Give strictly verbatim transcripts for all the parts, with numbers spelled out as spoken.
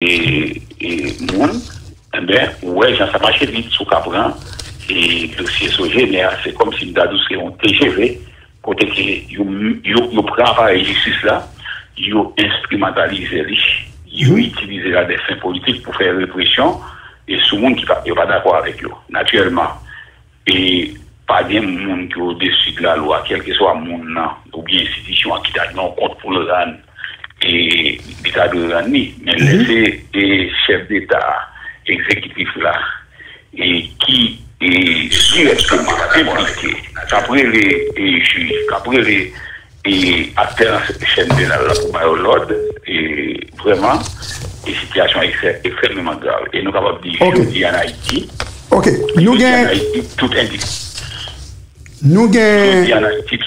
e, e, moun, enben, ou wè jan sa mache vit, si w ka pran e dosye Sogener a, se kòmsi m ta di w se yon T G V, kote ke yo, yo, yo pran aparèy jistis la, yo enstrimantalize li, yo itilize l a des fins politiques pou fè represyon e sou moun ki pa, yo pa dakò avèk yo. Natirèlman, e pa gen moun ki odesi de lalwa, kèlkeswa moun nan oubyen enstitisyon an ki ta gen yon kont pou l rann, e li ta dwe rann li. Men lè se e chèf deta a, egzekitif la, e ki e dirèkteman enplike, k ap rele e jij, k ap rele e aktè nan chèn penal la pou ba yo lòd, e vrèman, e sitiyasyon an ekstrè-, ekstrèmeman grav. E nou kapab di, jodi an Ayiti, Ok, nou gen. Jodi an Ayiti, tout indi-, nou gen. Jodi an Ayiti,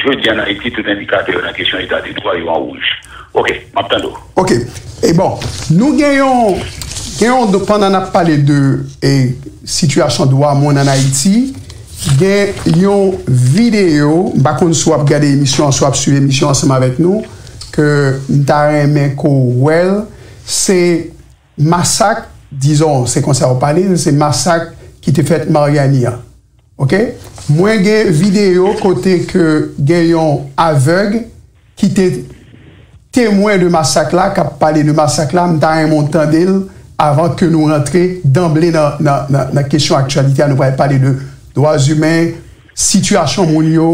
jodi an Ayiti, tout endikatè yo nan kesyon eta de dwa yo an wouj. Ok, m ap tande w. Ok, e bon, nou gen yon, gen yon, pandan n ap pale de e, sitiyasyon dwa moun an Ayiti, gen yon videyo, m pa konn si w ap gade emisyon an, si w ap swiv emisyon ansanm avèk nou, ke m ta renmen ke w wè l, se masak, dizon, se konsa yo pale l, se masak ki te fèt Maryani an. Ok? Mwen gen videyo kote ke gen yon avèg ki te temwen de masak la, k ap pale de masak la, m ta renmen w tande l avan ke nou rantre danble nan, nan, nan, nan kesyon aktyalite a, nou pral pale de dwa imen, sitiyasyon moun yo,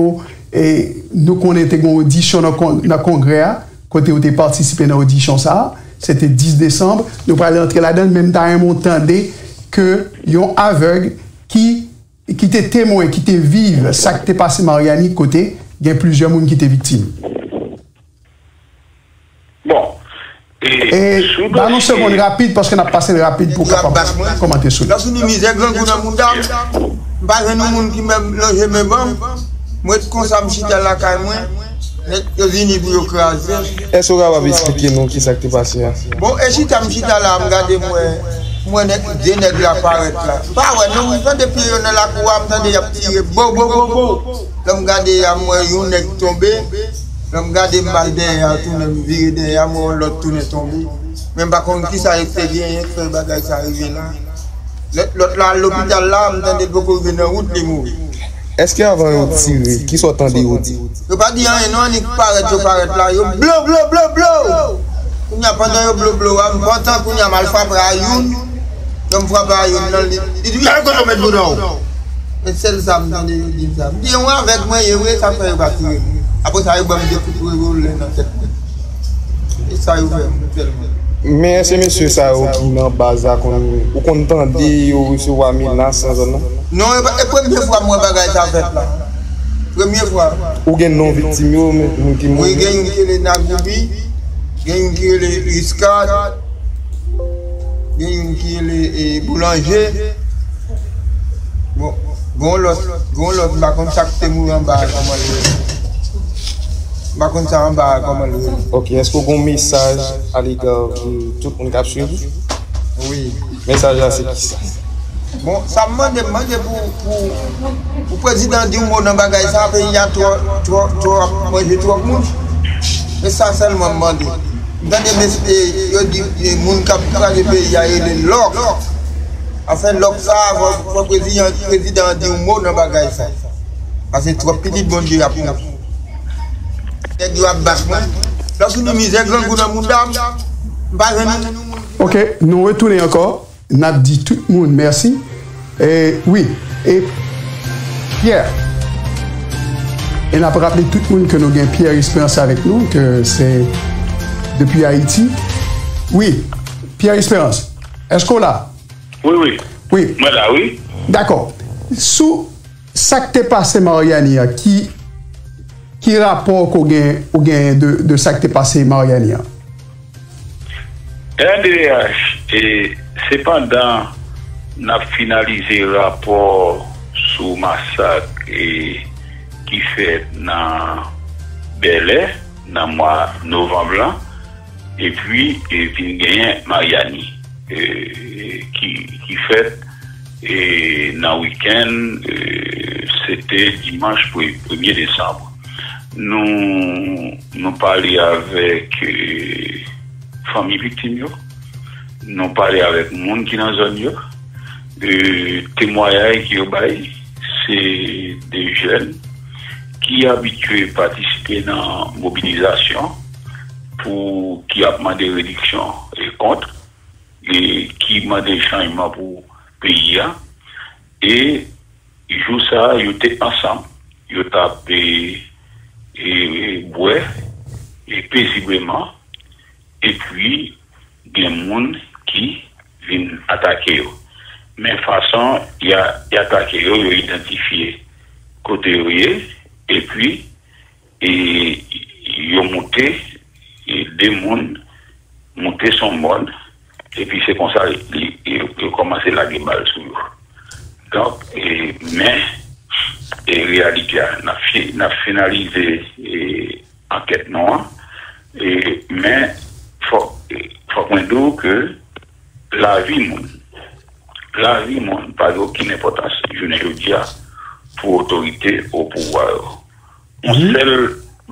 e nou konnen te gen odisyon nan, nan kongrè a, kote ou te patisipe nan odisyon sa a, se te dis desanm, nou pral rantre ladan l, men m ta renmen w tande ke yon avèg ki, ki te temwen, ki te viv sa k te pase Maryani kote gen plizyè moun ki te viktim. Bon. E, ba nou segonn rapid, paske n ap pase l rapid pou w kapab kòmante sou li. Lòs ou ni mizè, grangou nan mouda m. M pa jwenn yon moun ki menm lonje men ban m. M ret konsa, m chita lakay mwen. Nèg yo vini pou yo kraze. Èske w kapab eksplike nou kisa k te pase a? Bon, e chita m chita la, m gade m wè, m wè nèg, de nèg la parèt la. M pa wè non, m tande pye yo nan lakou a, m tande y ap tire bo, bo, bo, bo. Lè m gade a, m wè yon nèg tonbe. Lè m gade m al dèyè a tounen, m vire dèyè a, m wè yon lòt tounen tonbe. Men m pa konn kisa yo te genyen k fè bagay sa rive la. Lòt, lòt la al lopital la, m tande l poko rive nan wout li mouri. Èske avan yo tire, kisa w tande yo di? Yo pa di anyen non, annik parèt yo parèt la, yo blo, blo, blo, blo! Kounye a, pandan yo blo, blo a, m pantan kounye a, m al frape a youn. Lè m frape a youn nan, li, li di, "Gade kote w met bouda w!" E sèl sa m tande yo di m sa. M di, "E yon avèg mwen ye vre, sa fè yo pa tire m." Apre sa, yo ban m de kout revòlvè nan tèt mwen. E sa yo fè m tèlman. Men èske mesye sa yo ki nan baz la konn, ou konn tande yo resevwa menas nan zòn nan? Non, e pa- e premye fwa m wè bagay sa fèt la. Premye fwa. Ou gen non viktim yo, men moun ki mouri? Wi, gen youn ki rele Nagoubi, gen youn ki rele Riskad, gen youn ki rele e, Boulanje. Bon, gen yon lòt, gen yon lòt, m pa konn sa k te mouri anba a kòman l rele. M pa konn sa anba a kòman l rele. Ok, èske w gen yon mesaj alega de tout moun k ap swiv ou? Wi. Mesaj la se kisa? Bon, sa m mande, m mande pou, pou, pou prezidan di yon mo nan bagay sa, peyi a twò, twò, twò ap manje twòp moun. E sa sèlman m mande. M tande mesye yo di e, moun k ap kraze peyi a rele lòk. Anfen, lòk sa a, fò, fò prezidan, prezidan an di yon mo nan bagay sa. Paske twòp pitit Bondye y ap mouri. Nèg yo ap bat mwen. Lòs ou ni mizè, grangou nan mouda m, m pa jwenn moun. Ok, nou retounen ankò. N ap di tout moun mèsi. E wi, e Pierre. E n ap raple tout moun ke nou gen Pierre Espérance avèk nou, ke se depi Ayiti. Wi, Pierre Espérance, èske w la? Wi, wi. Wi. Mwen la, wi. Dakò. Sou sa k te pase Maryani an, ki, ki rapò ke w gen, ou genyen de, de sa k te pase Maryani an? R D V H, e, se pandan n ap finalize rapò sou masak e, ki fèt nan Bèlè nan mwa novanm lan, epi e, vin genyen Maryani e, ki, ki fèt e, nan wikenn, e, se te dimanch pre- premye desanm. Nou, nou pale avèk e, fanmi viktim yo. Nou pale avèk moun ki nan zòn yo. E, temwayaj ke yo bay, se de jèn ki abitye patisipe nan mobilizasyon pou, ki ap mande rediksyon e kont, e ki mande chanjman pou peyi a. E jou sa a, yo te ansanm. Yo t ap, e, e, bwè, e, pezibleman. Epi, gen moun ki vin atake yo. Men fason y a, y atake yo, yo idantifye kote yo ye. Epi, e, yo moute, e, de moun moute sou mòn, epi se konsa li, li, yo, yo kòmanse lage bal sou yo. Donk, e, men, e, reyalite a, n ap fi-, n ap finalize, e, ankèt nou an. E, men, fòk, e, fòk mwen di w ke lavi moun, lavi moun pa gen okenn enpòtans jounen jodi a pou otorite o pouvwa yo. Yon sèl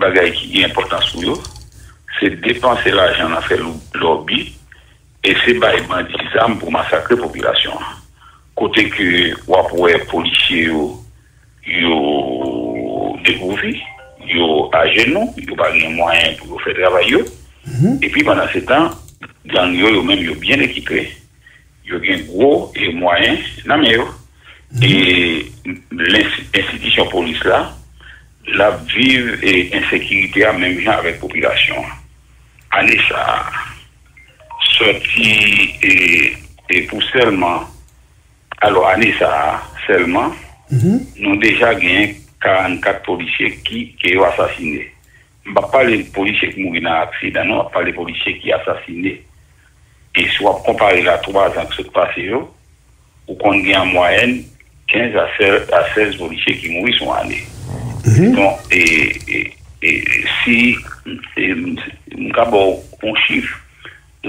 bagay ki gen enpòtans pou yo, se depanse lajan nan fè lou-, lòbi, e se bay bandi zam pou masakre popilasyon an. Kote ke w ap wè polisye yo, yo depouvi, yo ajenou, yo pa gen mwayen pou yo fè travay yo. Epi pandan se tan, gang yo, yo menm, yo byen ekipe, yo gen gwo, e, mwayen nan men yo. E lens-, enstitisyon polis la, l ap viv, e, ensekirite a menm jan avèk popilasyon an. Ane sa a, sòti, e, e pou sèlman, alò, ane sa a sèlman, nou deja gen karannkat polisye ki, ke yo asasine. M p ap pale polisye ki mouri nan aksidan, non, m ap pale polisye ki asasine. E si w ap konpare l a twa zan ki sot pase yo, ou konn gen an mwayèn kenz a sèz, a sèz polisye ki mouri sou ane. Donk, e, e, e, si, e, m, m ka ba w yon chif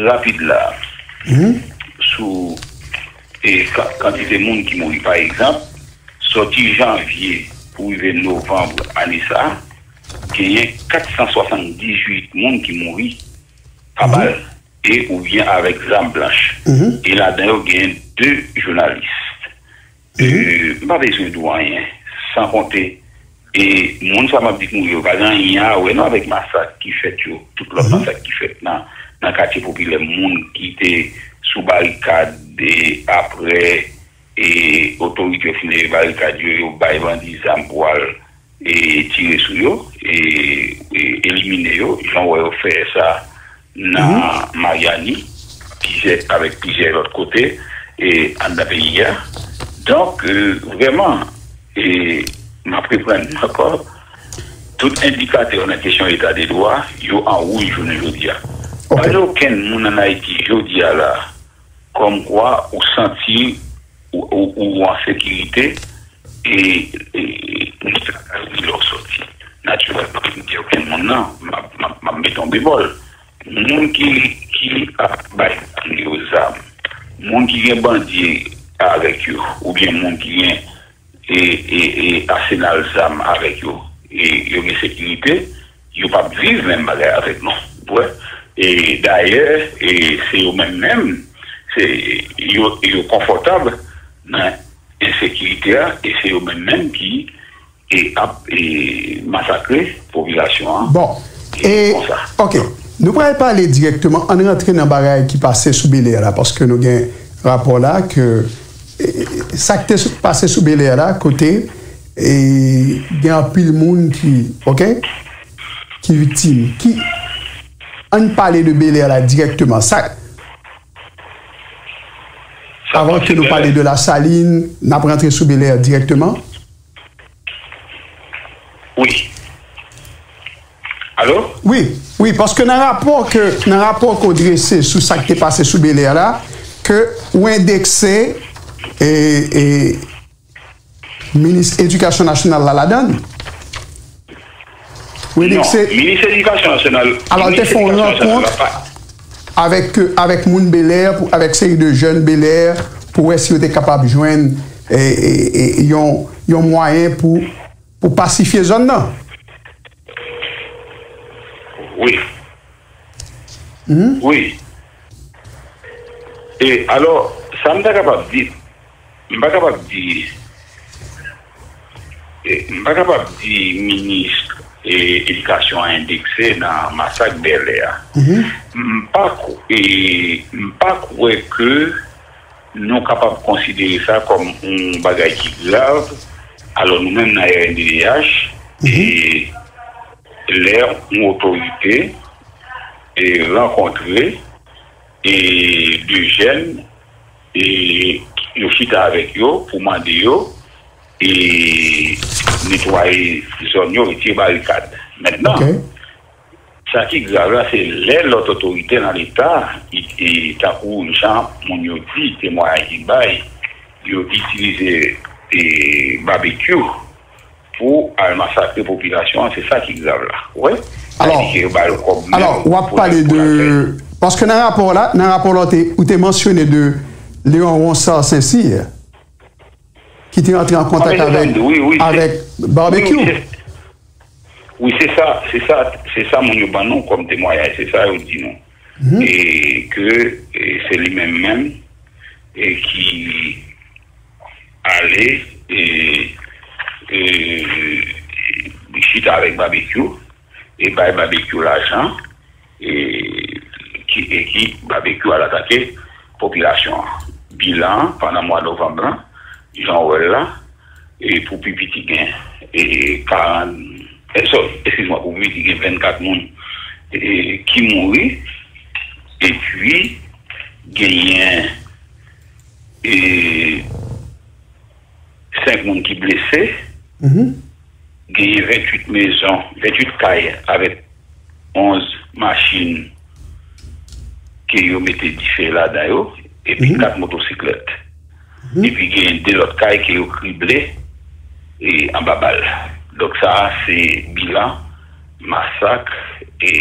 rapid la, sou, e, ka-, kantite moun ki mouri. Pa egzanp, sòti janvye pou rive novanm ane sa a, genyen kat san swasanndizuit moun ki mouri pa bal e oubyen avèk zam blanch. E ladan yo genyen de jounalis. E, m pa bezwen di w anyen. San konte, e, moun sa m ap di k mouri yo, pa gen anyen a wè non avèk masak ki fèt yo, tout lòt masak ki fèt nan, nan katye popilè, moun ki te sou barikad, e, apre, e, otorite yo fin leve barikad yo, yo bay bandi zam pou al, e, tire sou yo, e, e, elimine yo, jan w wè yo fè sa nan Maryani, plizyè, avèk plizyè lòt kote, e, anndan peyi a. Donk, e, vrèman, e, m ap reprann ankò, tout endikatè nan kesyon eta de dwa, yo an wouj jounen jodi a. Pa gen okenn moun ann Ayiti jodi a la, kòmkwa ou santi ou, ou, ou an sekirite, e, e, ou nan lakay ou lè w soti. Natirèlman, m di okenn moun nan, m ap, m ap, m ap mete yon bemòl. Moun ki, ki ap bay gang yo zam, moun ki gen bandi avèk yo, oubyen moun ki gen e, e, e asenal zam avèk yo, e yo gen sekirite, yo p ap viv menm bagay avèk nou. Ou wè? E dayè, e se yo menm menm, se yo, yo konfòtab nan ensekirite a, e se yo menm menm ki, e ap, e masakre popilasyon an. Bon, e, e konsa. Ok, nou pral pale dirèkteman, ann rantre nan bagay ki pase sou Bèlè la, paske nou gen rapò la ke, e, sa k te sou, pase sou Bèlè la, kote, e, gen anpil moun ki, ok, ki viktim. Ki, ann pale de Bèlè la dirèkteman. Sa, avan ke nou pale de Lasalin, n ap rantre sou Bèlè dirèkteman. Wi. Alo? Wi, wi, paske nan rapò ke, nan rapò ke w drese sou sa k te pase sou Bèlè a la, ke w endekse, e, e, minis edikasyon nasyonal la ladan l. Ou endekse. Non, minis edikasyon nasyonal, alò, l te fè yon rankont avèk, avèk moun Bèlè, pou, avèk seri de jèn Bèlè, pou wè si yo te kapab jwenn, e, e, e, yon, yon mwayen pou, pou pasifye zòn nan. Wi. Wi. E alò, sa m ta kapab di, m pa kapab di, e, m pa kapab di minis, e, edikasyon an endekse nan masak Bèlè a. M pa kw-, e, m pa kwè ke nou kapab konsidere sa kòm yon bagay ki grav. Alò, nou menm nan R N D D H, e, lè yon otorite, e, rankontre, e, de jèn, e, yo chita avèk yo pou mande yo, e, netwaye zòn yo, retire barikad. Mentnan, sa ki grav la, se lè lòt otorite nan Leta, i, i, tankou jan moun yo di, temwayaj ki bay, yo itilize, e, babekyou pou al masakre popilasyon an, se sa ki grav la. Ou wè? Sa vle di ke yo ba yo kòb menm pou l al fè. Paske nan rapò la, nan rapò la, ou te, ou te mansyone de Léon Ronsard Saint-Cyr, ki te antre an kontak avèk, avèk Barbecue. Wi, se sa, se sa, se sa moun yo ban nou kòm temwayaj, se sa yo di nou. E ke, e, se li menm menm, e ki ale, e, e, chita avèk Barbecue, e bay Barbecue lajan, e ki, e ki Barbecue al atake popilasyon an. Bilan an, pandan mwa novanm lan, jan w wè l la, e pou pi piti gen, e, karant, e, sorry, eskize mwen, pou pi piti gen vennkat moun, e, ki mouri, epi genyen, e, senk moun ki blese, genyen venntuit mezon, venntuit kay avèk onz machin ke yo mete dife ladan yo, epi kat motosiklèt. Epi genyen de lòt kay ke yo krible, e, anba bal. Donk, sa a se bilan masak, e,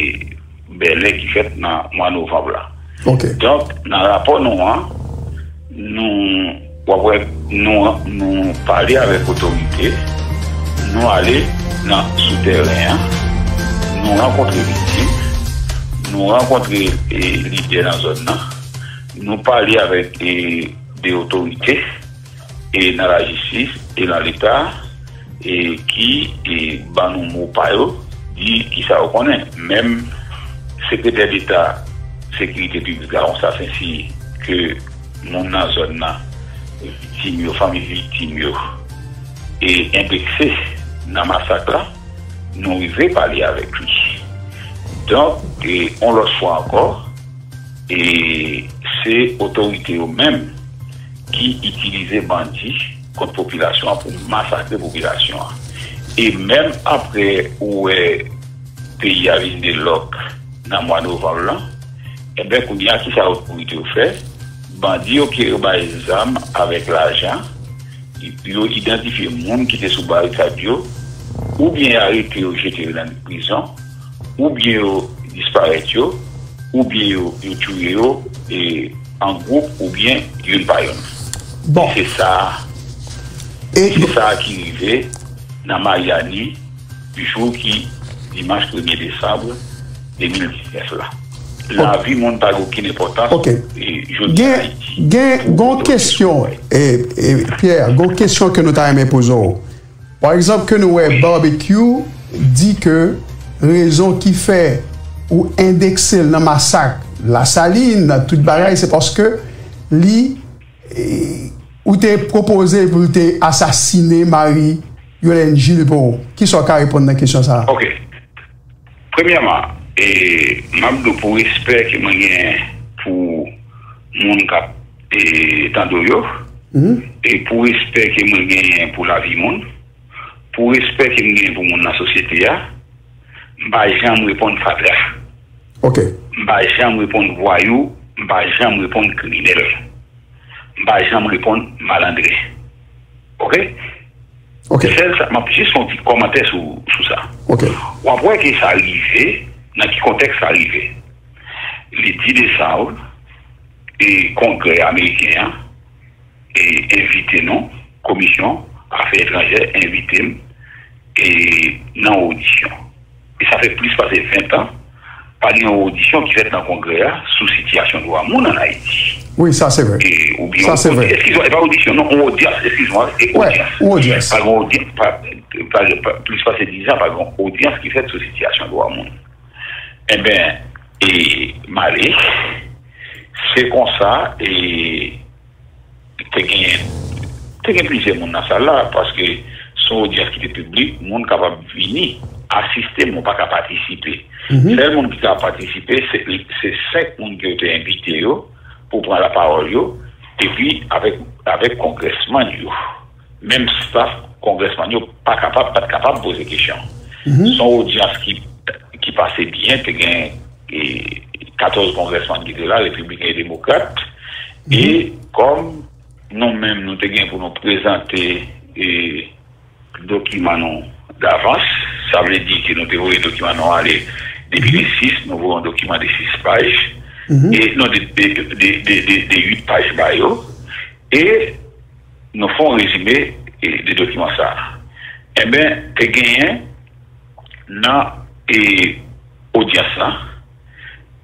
Bèlè ki fèt nan mwa novanm la. Donk, nan rapò nou an, nou, w ap wè, nou, nou pale avèk otorite, nou ale nan, sou tèren an, nou rankontre viktim, nou rankontre, e, lidè nan zòn nan, nou pale avèk, e, de otorite, e nan lajistis, e nan Leta, e ki, e, ban nou mo pa yo, di kisa yo konnen. Menm sekretè Deta sekirite piblik la, Ronsard Saint-Cyr, ke moun nan zòn nan, viktim yo, fanmi viktim yo, e endekse nan masak la, nou rive pale avèk li. Donk, e, yon lòt fwa ankò, e se otorite yo menm ki itilize bandi kont popilasyon an pou masakre popilasyon an. E menm apre ou wè peyi a vin delòk nan mwa novanm lan, enben, kounye a, kisa otorite yo fè? Bandi yo ki yo bay zam avèk lajan, yo idantifye moun ki te sou barikad yo, oubyen arete yo, jete yo nan prizon, oubyen yo disparèt yo, oubyen yo, yo touye yo, e, an gwoup, oubyen youn pa youn. Bon. E se sa, e se sa ki rive nan Maryani, jou ki dimanch premye desanm de mil diznèf la. Lavi moun pa gen okenn enpòtans, e, jodi a Ayiti. Gen, gen, gon kesyon, e, e, Pierre, gon kesyon ke nou ta renmen poze w. Pa egzanp, ke nou wè Barbecue di ke rezon ki fè ou endekse l nan masak Lasalin, nan tout bagay, se paske li, e, ou te pwopoze pou l te asasine mari Yolène Gilles pou ou. Kisa w ka reponn nan kesyon sa a? Ok. Premyèman, e, m ap di w pou respè ke mwen genyen pou moun k ap, e, tande w yo, e pou respè ke mwen genyen pou lavi moun, pou respè ke m genyen pou moun nan sosyete a, m pa janm reponn fatra. Ok. M pa janm reponn vwayou, m pa janm reponn kriminèl. M pa janm reponn malandren. Ok? Ok. Sèl sa, m ap jis fè yon ti kòmantè sou, sou sa. Ok. W ap wè ke sa rive, nan ki kontèks sa rive. Li di de sa, e Kongrè ameriken an, e, envite nou, Komisyon Afè Etranjè envite m, e, nan odisyon. E sa fè plis pase ven tan, pa gen yon odisyon ki fèt nan Kongrè a sou sitiyasyon dwa moun ann Ayiti. Wi, sa se vre. E, oubyen, sa se vre. Eskize mwen, e pa odisyon, non, yon odyans, eskize mwen, e odyans. Yon odyans. Pa gen odyans, pa, pa, pa, plis pase diz an, pa gen odyans ki fèt sou sitiyasyon dwa moun. Enben, e, m ale, se konsa, e, te gen, te gen plizyè moun nan sal la, paske se yon odyans ki te piblik, moun kapab vini asiste, men w pa ka patisipe. Sèl moun ki ka patisipe, se, se senk moun ke yo te envite yo pou pran lapawòl yo, epi avèk, avèk kongrèsmann yo. Menm staf kongrèsmann yo pa kapab, pa t kapab poze kesyon. Se yon odyans ki, ki pase byen, te gen, e, katòz kongrèsmann ki te la, repibliken e demokrat. E kòm nou menm, nou te gen pou nou prezante, e, dokiman nou davans, sa vle di ke nou te voye dokiman nou ale depi le sis, nou voye yon dokiman de sis paj, e non, de, de, de, de, de, de uit paj ba yo, e nou fè yon rezime, e, de dokiman sa a. Enben, te genyen nan, e, odyans lan,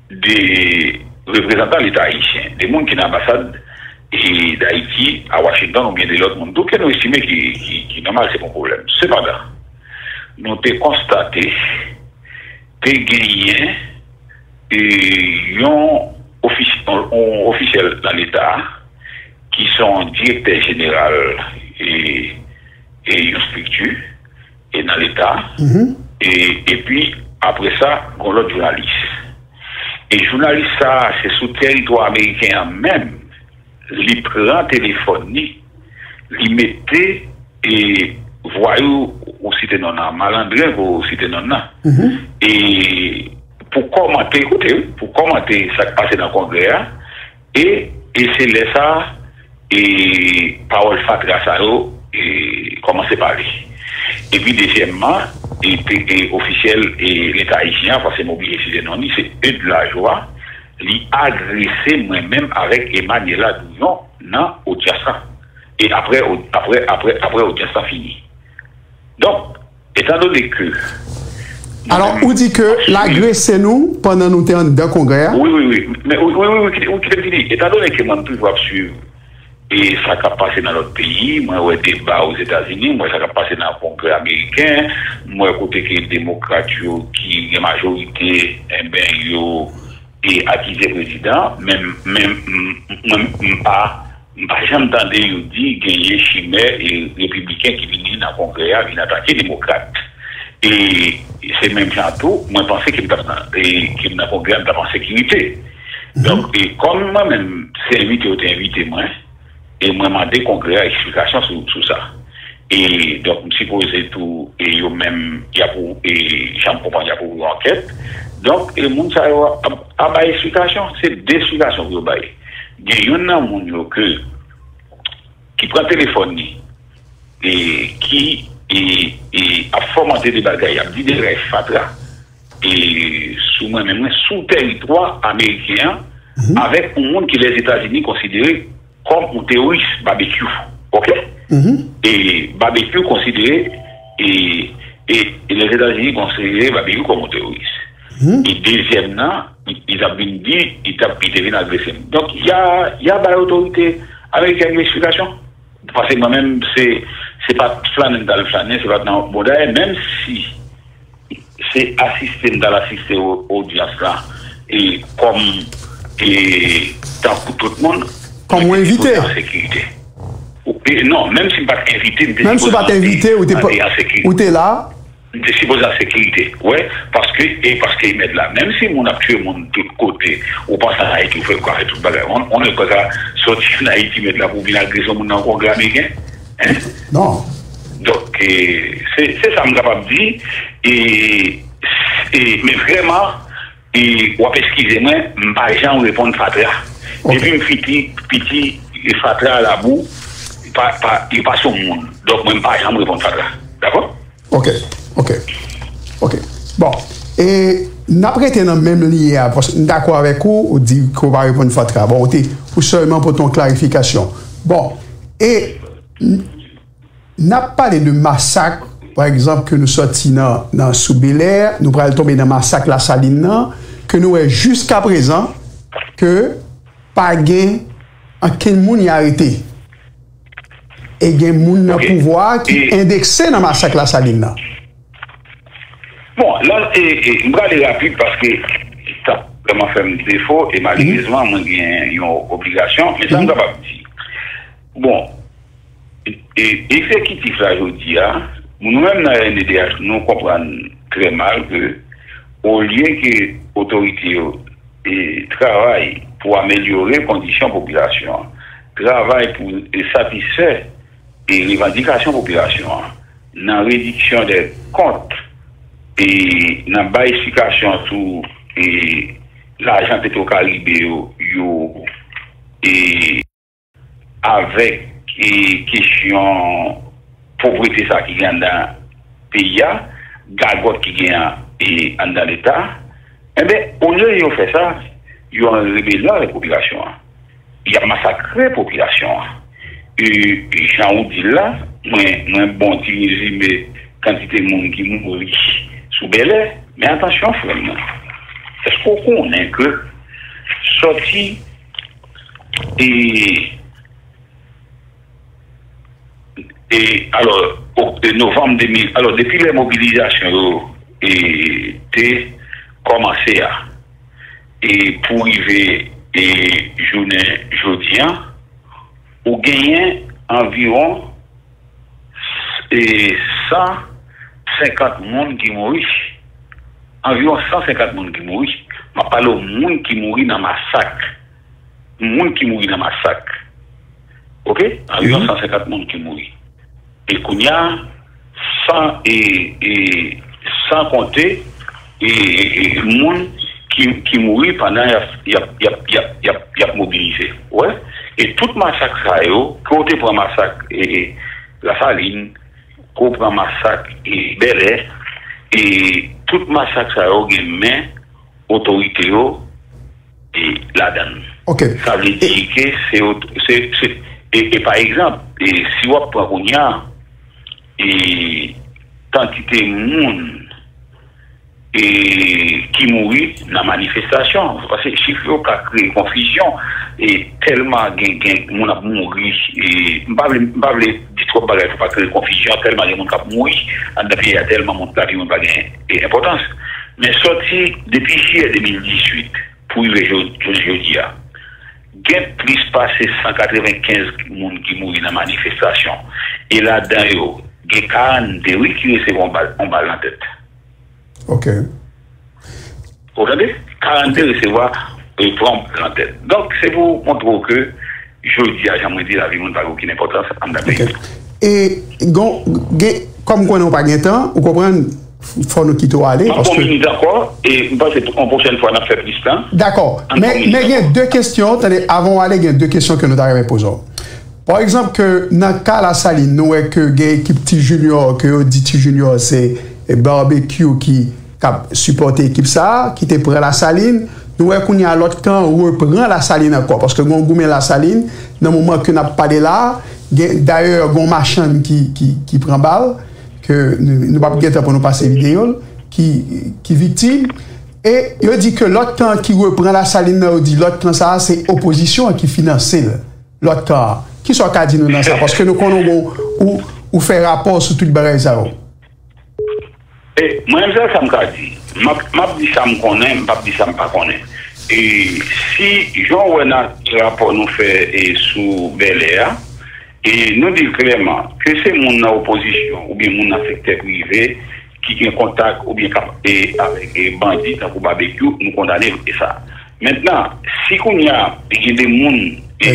de reprezantan Leta ayisyen, de moun ki nan anbasad, e, Dayiti a Washington oubyen de lòt moun tou, ke nou estime ki, ki, ki nòmal, se pa yon pwoblèm. Sepandan, nou te konstate, te genyen, e, yon ofis-, yon, yon ofisyèl nan Leta a, ki se yon direktè jeneral, e, e yon estrikti, e nan Leta, e, epi apre sa, gon lòt jounalis. E jounalis sa a, se sou tèritwa ameriken an menm, li pran telefòn li, li mete, e, vwayou, ou site non nan, malandren pou ou site non nan. E pou kòmante, koute, wi, pou kòmante sa k pase nan Kongrè a, e, e se lè sa a, e pawòl fatra sa yo, e kòmanse pale. Epi dezyèmman, e, e ofisyèl, e, Leta ayisyen an, paske m oblije site non li, se Eudes Lajoie, li agrese mwen menm avèk Emmanuella Douyon nan odyans lan. E apre, apre, apre, apre odyans lan fini. Donk, etandone ke... Alò, ou di ke l agrese nou pandan nou te anndan Kongrè a? Wi, wi, wi. Men, wi, wi, wi, wi, kite, wi, kite m fini. Etandone ke mwen, m toujou ap swiv, e, sa k ap pase nan lòt peyi, mwen wè deba Ozetazini, mwen wè sa k ap pase nan Kongrè ameriken, mwen wè kote ke demokrat yo ki gen majorite, enben, yo e akize prezidan, men, men, m, mwen, m pa, m pa janm tande yo di genyen chimè e repibliken ki vini nan Kongrè a, vin atake demokrat. E se menm jan tou, mwen panse ke m t ap nan, e, ke m nan Kongrè a, m t ap an sekirite. Donk, e kòm mwen menm, se envite yo te envite mwen, e mwen mande Kongrè a eksplikasyon sou, sou sa. E, donk, m sipoze tou, e yo menm, y ap ou-, e, jan m konprann, y ap ouvri yon ankèt. Donk, e moun sa yo ap, ap bay eksplikasyon. Se de eksplikasyon pou yo bay. Gen youn nan moun yo ke, ki pran telefòn li, e ki, e, e ap fòmante de bagay, ap di de bagay fatra, e sou mwen menm, mwen sou tèritwa ameriken an, avèk yon moun ke Lèzetazini konsidere kòm yon teworis, Babekyou. Oke? E Babekyou konsidere, e, e, e Lèzetazini konsidere Babekyou kòm yon teworis. E dezyèm nan, li, li t ap vin di, li t ap, li te vin agrese m. Donk, y a, y a bay otorite amerikèn yo eksplikasyon. Paske mwen menm, se, se pa t flannen m t al flannen, se pa t nan, bon, dayè, menm si se asiste m t al asiste o-, odyans la, e kòm, e tankou tout moun, kòm yon envite an sekirite. Ou, e non, menm si m pa t envite, m te sipoze an sekirite. Menm si w pa t envite, ou te pa, ou te la? M te sipoze an sekirite, wè, paske, e paske mèt la, menm si moun ap tiye moun tout kote, ou panse an Ayiti, ou fè, ou ka fè tout bagay. On, on nèg pa ka sòti an Ayiti, mèt la, pou vin agrese moun nan Kongrè ameriken, en? Non. Donk, e, se, se sa m kapab di, e, e, men vrèman, e, w ap eskize mwen, m pa janm reponn fatra. Depi m piti, piti, e fatra, labou, pa, pa, yo pa se yon moun. Donk, mwen, m pa janm reponn fatra. Dakò? Ok, ok, ok. Bon, e n ap rete nan menm liy a, paske m dakò avèk ou, ou di ke w pa reponn fatra. Bon, ou te, ou sèlman pote yon klarifikasyon. Bon, e n, n ap pale de masak, pa egzanp, ke nou sòti nan, nan sou Belè, nou pral tonbe nan masak Lasalin nan, ke nou wè jiskaprezan ke pa gen Ankenn moun y arete. E gen moun nan pouvwa a ki endekse nan masak Lasalin nan. Bon, la, e, e, m prale rapid paske sa vrèman fè m defo e malerezman mwen gen yon obligasyon, men sa m kapab di. Bon, e, egzekitif la jodi a, nou menm nan R N D D H, nou konprann trè mal ke olye ke otorite yo e travay pou amelyore kondisyon popilasyon an, travay pou e satisfè e revandikasyon popilasyon an, nan rediksyon dè kont e nan bay esplikasyon sou e lajan Petwokaribe yo, yo e avèk e kesyon pwopriyete sa ki gen anndan peyi a, gagòt ki gen an e anndan Leta, enben, olye yo fè sa, yo an rebelyon avèk popilasyon an. Y ap masakre popilasyon an. E, e jan ou di l la, mwen, mwen bon ti rezime kantite moun ki mouri sou Bèlè, men atansyon, frè m nan. Èske w konnen ke sòti e, e, alò, o- e novanm de mil, alò, depi lè mobilizasyon yo e, te kòmanse a, e pou rive e jounen jodi an, ou genyen anviwon e san senkant moun ki mouri. Anviwon san senkant moun ki mouri. M ap pale w moun ki mouri nan masak. Moun ki mouri nan masak. Oke? Anviwon san senkant moun ki mouri. E kounye a, san, e, e, san konte e, e, e, moun ki, ki mouri pandan y ap, y ap, y ap, y ap, y ap, y ap mobilize. Wè? E tout masak sa yo, ke w te pran masak e, e, Lasalin, ke w pran masak e, Bèlè, e tout masak sa yo gen men otorite yo e, ladan l. Ok. Sa vle di ke se, se, se e, e pa egzanp, e, si w ap pran kounye a, e, kantite moun e, ki mouri nan manifestasyon, paske chif yo ka kreye konfizyon, e tèlman gen, gen moun ap mouri, e, m pa vle, m pa vle di twòp bagay pou pa kreye konfizyon, tèlman gen moun k ap mouri anndan peyi a, tèlman moun, lavi moun pa gen e, enpòtans. Men sòti depi jiyè de mil dizuit, pou rive jou- jounen jodi a, gen plis pase san katrevenkenz moun ki mouri nan manifestasyon, e ladan yo, gen karannde, wi, ki resevwa yon bal, yon bal nan tèt. Ok. Ou tande? Karannde resevwa, e pran yon bal nan tèt. Donk, se pou montre w ke jodi a, jan mwen di, lavi moun pa gen okenn enpòtans anndan peyi. E gon, gen, kòm konnen w pa gen tan, ou konprann, fò nou kite w ale. M ap pran yon minit ankò, e m panse yon pwochèn fwa n ap fè plis tan. Dakò. Men, men gen de kesyon, tande, avan w ale, gen de kesyon ke nou ta renmen poze w. Pa egzanp, ke nan ka Lasalin, nou wè ke gen ekip Ti Junior, ke yo di Ti Junior se e, Barbecue ki k ap sipòte ekip sa a, ki te pran Lasalin. Nou wè kounye a lòt kan an repran Lasalin ankò, paske gen yon goumen Lasalin, nan moman ke n ap pale la a, gen, dayè, gen yon machann ki, ki, ki pran bal, ke nou, nou p ap gen tan pou nou pase videyo l, ki, ki viktim. E yo di ke lòt kan ki repran Lasalin nan, yo di lòt kan sa a, se opozisyon an ki finanse l, lòt kan an. Kisa w ka di nou nan sa? Paske nou konnen w, ou, ou fè rapò sou tout bagay sa yo. E, mwen menm, sèl sa m ka di, m ap, m ap di sa m konnen, m p ap di sa m pa konnen. E, si, jan w wè nan rapò nou fè e, sou Bèlè a, e, nou di l klèman ke se moun nan opozisyon oubyen moun nan sektè prive ki gen kontak oubyen k ap e, avèk e, bandi tankou Babekyou, nou kondane l e sa. Mentnan, si kounye a gen de moun e,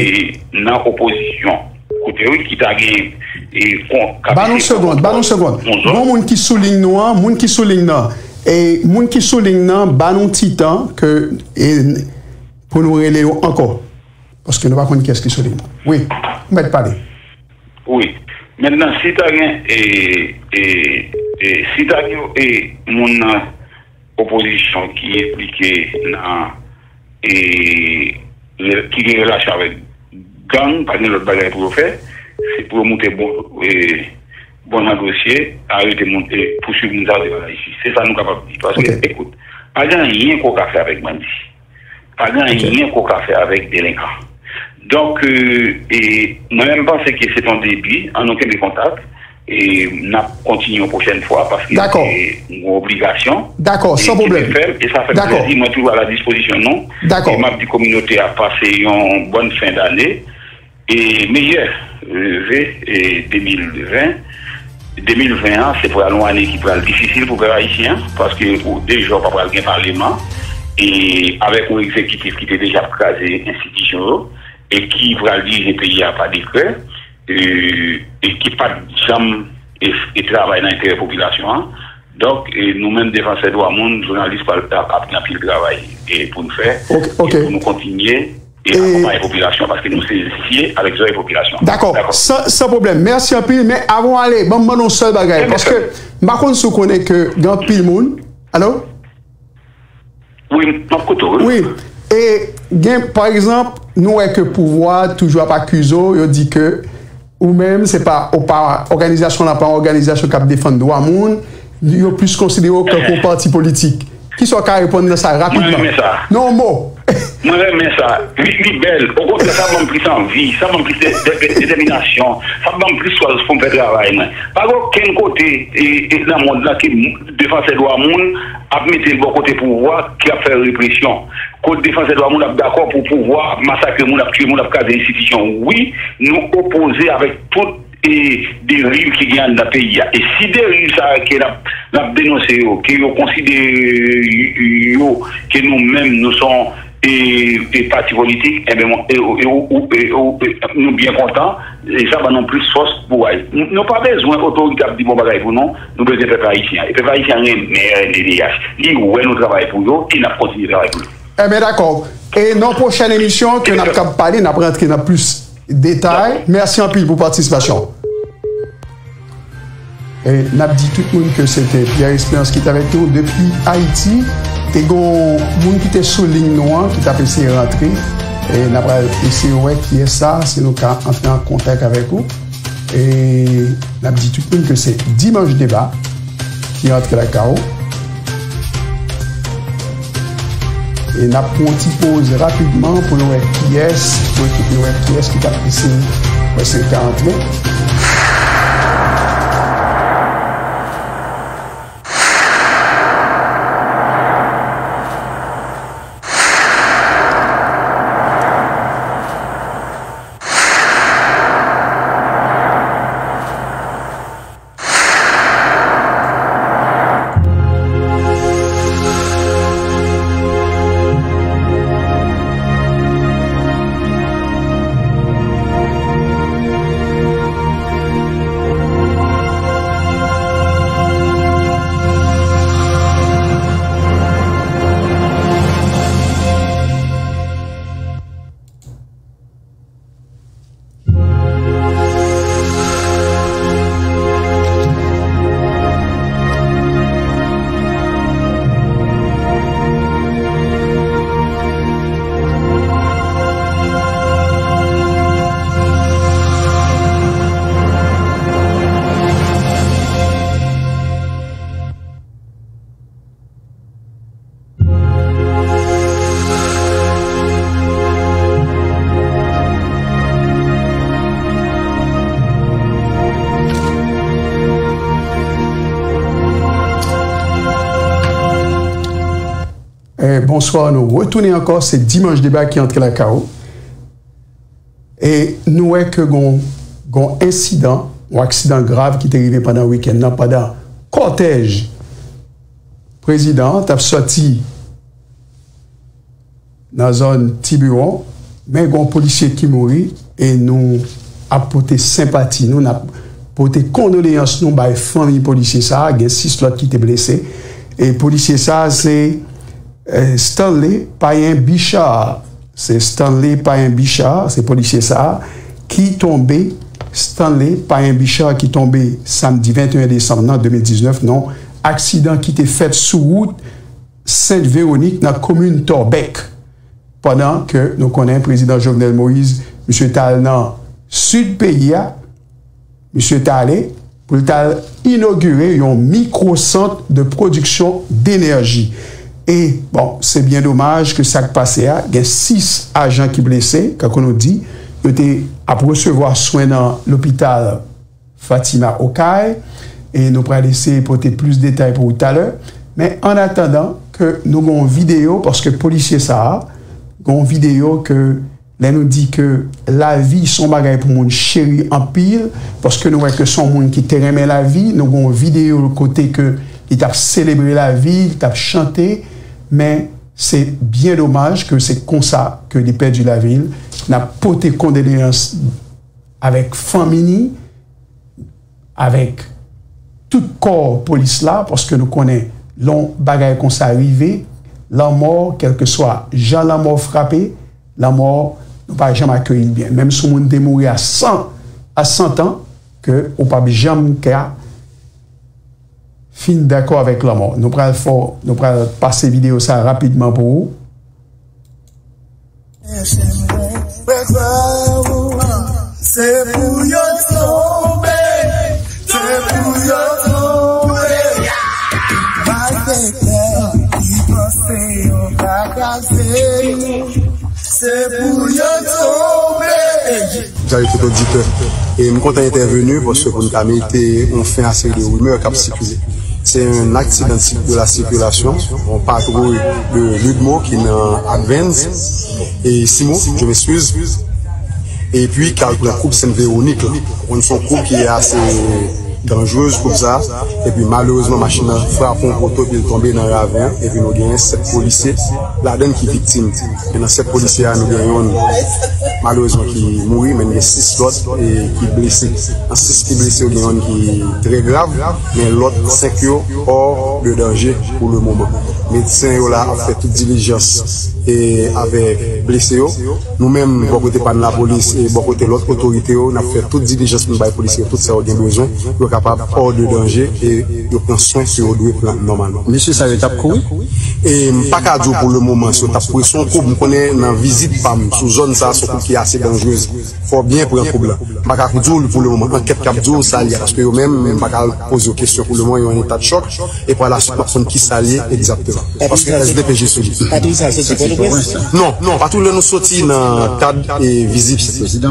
nan opozisyon, kote wi ki ta gen e, kon, Ba nou segond, ba nou segond. Gon moun ki sou liy nou an, moun ki sou liy nan. E moun ki sou liy nan, ba nou ti tan ke e, pou nou rele yo ankò. Paske nou pa konn kiyès ki sou liy nan. Wi, ou mèt pale. Wi. Mentnan, si ta gen e, e, e, si ta gen e, moun nan opozisyon ki enplike nan e, re- ki gen relasyon avèk gang, pa gen lòt bagay pou yo fè, se pou yo moute bon e, bon jan dosye, arete moun e pouswiv moun sa yo devan lajistis. Se sa nou kapab di. Paske, Ok. Ekout, pa gen anyen ke w ka fè avèk bandi. Pa gen anyen ke w ka fè avèk delenkan. Donk, e, e, mwen menm, m panse ke se t on debi, ann nou kenbe kontak, e n ap kontinye yon pwochèn fwa, paske se yon obligasyon. Dakò, san pwoblèm. E sa fè m plezi, mwen toujou a la dispozisyon nou. Dakò. E m ap di kominote a pase yon bòn fen dane, e meyè, e, ve, e de mil ven. De mil ven an, se pral yon ane ki pral difisil pou pèp ayisyen an, paske ou deja w pa pral gen paleman, e avèk yon egzekitif ki te deja ap kraze enstitisyon yo, e ki pral dirije peyi a pa dekrè, e, e ki pa t janm e, e travay nan enterè popilasyon an. Donk, e, nou menm defansè dwa moun, jounalis, pral ap, ap gen anpil travay, e, pou n fè, e pou nou kontinye e akonpaye popilasyon, paske nou se zye avèk zòrèy popilasyon. Dakò. San, san pwoblèm. Mèsi anpil. Men avan w ale, ban m mande w yon sèl bagay. Paske m pa konn si w konnen ke gen anpil moun. Alo? Wi, m ap koute w, wi. Wi. E gen, pa egzanp, nou wè ke pouvwa a toujou ap akize w, yo di ke ou menm, se pa, ou pa, òganizasyon lan pa yon òganizasyon k ap defann dwa moun, yo plis konsidere w tankou yon pati politik. Kisa w ka reponn nan sa rapidman? Mwen renmen sa. Nan yon mo. Mwen renmen sa. Li, li bèl. Okontrè, sa ban m plis anvi, sa ban m plis de, de, de, detèminasyon, sa ban m plis swaz pou m fè travay mwen. Pa gen okenn kote, e, e nan mond lan ke defansè dwa moun ap mete l bò kote pouvwa ki ap fè represyon. Kot defansè dwa moun ap dakò pou pouvwa ap masakre moun, ap tiye moun, ap kraze enstitisyon. Wi, nou opoze avèk tout, e, deriv ki gen anndan peyi a. E si deriv sa a ke n ap, n ap denonse yo, ke yo konsidere yo, ke nou menm, nou se yon, e, e pati politik, enben, e, e, e, e, e, nou byen kontan, e sa ban nou plis fòs pou ay. Nou pa bezwen otorite ap di bon bagay pou nou, nou bezwen pèp ayisyen an. E pèp ayisyen an renmen R N D D H. Li wè nou travay pou yo, e n ap kontinye travay pou yo. Enben, dakò. E nan pwochèn emisyon, ke n ap kab pale, n ap rantre nan plis detay. Mèsi anpil pou patisipasyon w. E n ap di tout moun ke se te Pierre Espérance ki t avèk nou depi Ayiti. Te gon moun ki te sou liy nou an, ki t ap eseye rantre. E n ap eseye wè kiyès sa, si nou ka antre an kontak avèk ou. E n ap di tout moun ke se Dimanch Deba ki rantre lakay ou. E n ap pran yon ti poz rapidman pou nou wè kiyès, pou ekip nou wè kiyès ki t ap eseye wè si l ka antre. Eh, bonswa, nou retounen ankò, se Dimanch Deba ki antre lakay ou. E nou wè ke gon, gon ensidan, yon aksidan grav ki te rive pandan wikenn nan, pandan kòtèj prezidan an t ap sòti nan zòn Tibiwon, men gon polisye ki mouri, e nou ap pote senpati nou, n ap pote kondoleyans nou bay fanmi polisye sa a, gen sis lòt ki te blese. E polisye sa a se, eh, Stanley Payen Bichard. Se Stanley Payen Bichard, se polisye sa a ki tonbe, Stanley Payen Bichard ki tonbe samdi venteyen desanm nan de mil diznèf, nan aksidan ki te fèt sou wout Sent Vewonik nan komin Tòbèk. Pandan ke nou konnen prezidan Jovenel Moïse, misye t al nan sid peyi a, misye t ale pou l t al inogire yon mikwosant de pwodiksyon denèji. E, bon, se byen domaj ke sa k pase a, gen sis ajan ki blese, kankou nou di, yo te ap resevwa swen nan lopital Fatima Okay, e nou pral eseye pote plis detay pou ou talè. Men an atandan ke nou gen yon videyo, paske polisye sa a, gen yon videyo ke lè nou di ke lavi se yon bagay pou moun cheri anpil, paske nou wè ke se yon moun ki te renmen lavi, nou gen yon videyo kote ke li t ap selebre lavi, li t ap chante, men se byen domaj ke se konsa ke li pèdi lavi l. N ap pote kondoleyans avèk fanmi ni, avèk tout kò polis la, paske nou konnen lè yon bagay konsa rive, lanmò, kèlkeswa jan lanmò frape, lanmò, nou pa janm akeyi l byen. Menm si yon moun te mouri a san, a san tan, ke ou p ap janm ka fin dakò avèk lanmò. Nou pral fè, nou pral pase videyo sa rapidman pou ou. Se pou yo tonbe, se pou yo tonbe. Malfektè ki panse yo ka kraze, se pou yo tonbe. Salut tout auditeur. E m kontan entèveni paske pou n ka mete yon fen a seri de rimè k ap sikile. Se yon aksidan de la sikilasyon, yon patwouy de Ludmo ki nan Advance e Simo, je m'excuse. Epi k al pran koup Sent Vewonik la. Konn se yon koup ki ase danjrez koup sa. Epi malerezman machin nan frape yon poto epi l tonbe nan raven an. Epi nou genyen sèt polisye ladan ki viktim. Men nan sèt polisye a nou gen yonn malerezman ki mouri, men gen sis lòt e ki blese. Nan sis ki blese yo gen yonn ki trè grav, men lòt senk yo hors de danger pour le moment. Medsen yo la ap fè tout dilijans e avèk blese yo. Nou menm bò kote pa n lapolis e bò kote lòt otorite yo, n ap fè tout dilijans pou n bay polisye yo tout sa yo gen bezwen pou yo kapab hors de danger e yo pran swen ke yo dwe pran nòmalman. Mesye sa yo t ap kouri? E m pa ka di w pou le moman si yo t ap kouri. Se yon koup, m konnen nan vizit pa m sou zòn sa, se yon koup ki ase danjrez. Fò w byen pran koup la. M pa ka di w pou le moman ankèt k ap di w sa l ye a, paske yo menm, m pa ka poze yo kesyon pou le moman, yo an eta de chòk. E pa la swit, m ap konn ki sa l ye egzakteman. Paske S D P G sou li. Patwouy sa soti Pòtoprens? Non, non, patwouy la nou soti nan kad e vizit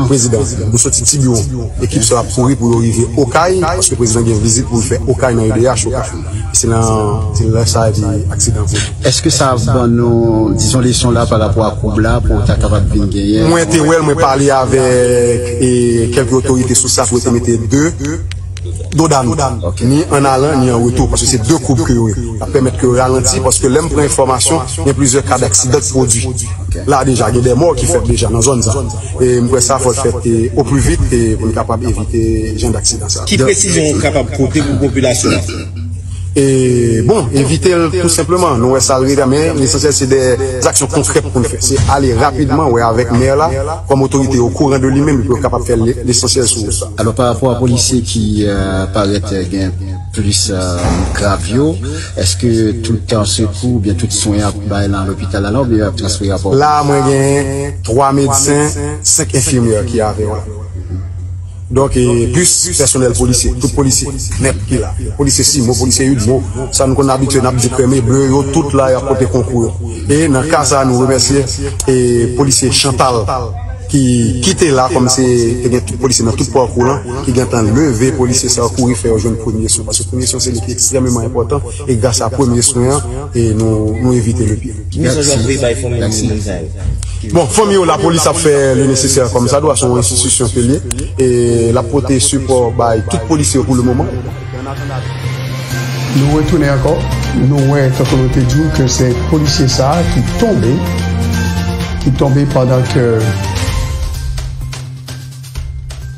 prezidan. Nou soti Tibiwon. Ekip sa ap kouri pou yo rive Okay, paske prezidan gen vizit pou l fè Okay nan E D H Okay. Se nan, se lè sa epi aksidan pwodui. Èske sa ap ban nou, dizon, leson la pa rapò a koup la pou w ta kapab vin genyen? Mwen te wè l, mwen pale avèk e kèlke otorite sou sa pou yo te mete de dodane, ni an alan, ni an retou, paske se de koup ke yo ye. Sa pèmèt ke yo ralanti, paske lè m pran enfòmasyon, gen plizyè ka daksidan k pwodui. La deja, gen de mò ki fèt deja nan zòn sa. E m kwè sa fò l fèt e, o pli vit e pou n kapab evite jan daksidan sa. Ki presizyon ou kapab pote pou popilasyon an? E, bon, evite l tou senpleman. Nou wè sa l rete, men lesansyèl se de zaksyon konkrèt pou n fè. Se ale rapidman, wè avèk mè la, kòm otorite okouran de li menm, pou yo kapab fè le- lesansyèl sou sa. Alò, pa rapò a polisye ki euh, parèt euh, gen plis euh, grav yo, èske tout tan sekou oubyen tout swen ap bay nan lopital la, oubyen ap transfere rapò? La, mwen gen twa medsen, senk enfimyè ki avè w la. Donk, e, plis pèsonèl polisye, tout polisye nèt ki la. Polisye Simo, polisye Udmo, sa nou konn abitye, n ap di krèm e ble yo, tout la, y ap pote konkou yo. E nan ka sa a, nou remèsye e, polisye Chantal, ki kite la, kòm se te gen tout polisye nan tout pakou lan, ki gentan leve polisye sa yo, kouri fè yo jwenn premye swen. Paske premye swen se li ki ekstrèmeman enpòtan, e gras a premye swen an, e nou, nou evite le pye. Ki mesaj w ap voye bay fanmi moun sa yo? Bon, fanmi yo, lapolis ap fè le nesesè kòm sa dwa, se yon enstitisyon ke l ye, e l ap pote sipò bay tout polisye yo pou le moman. Nou retounen ankò, nou wè, tankou nou te di w, ke se polisye sa a ki tonbe, ki tonbe pandan ke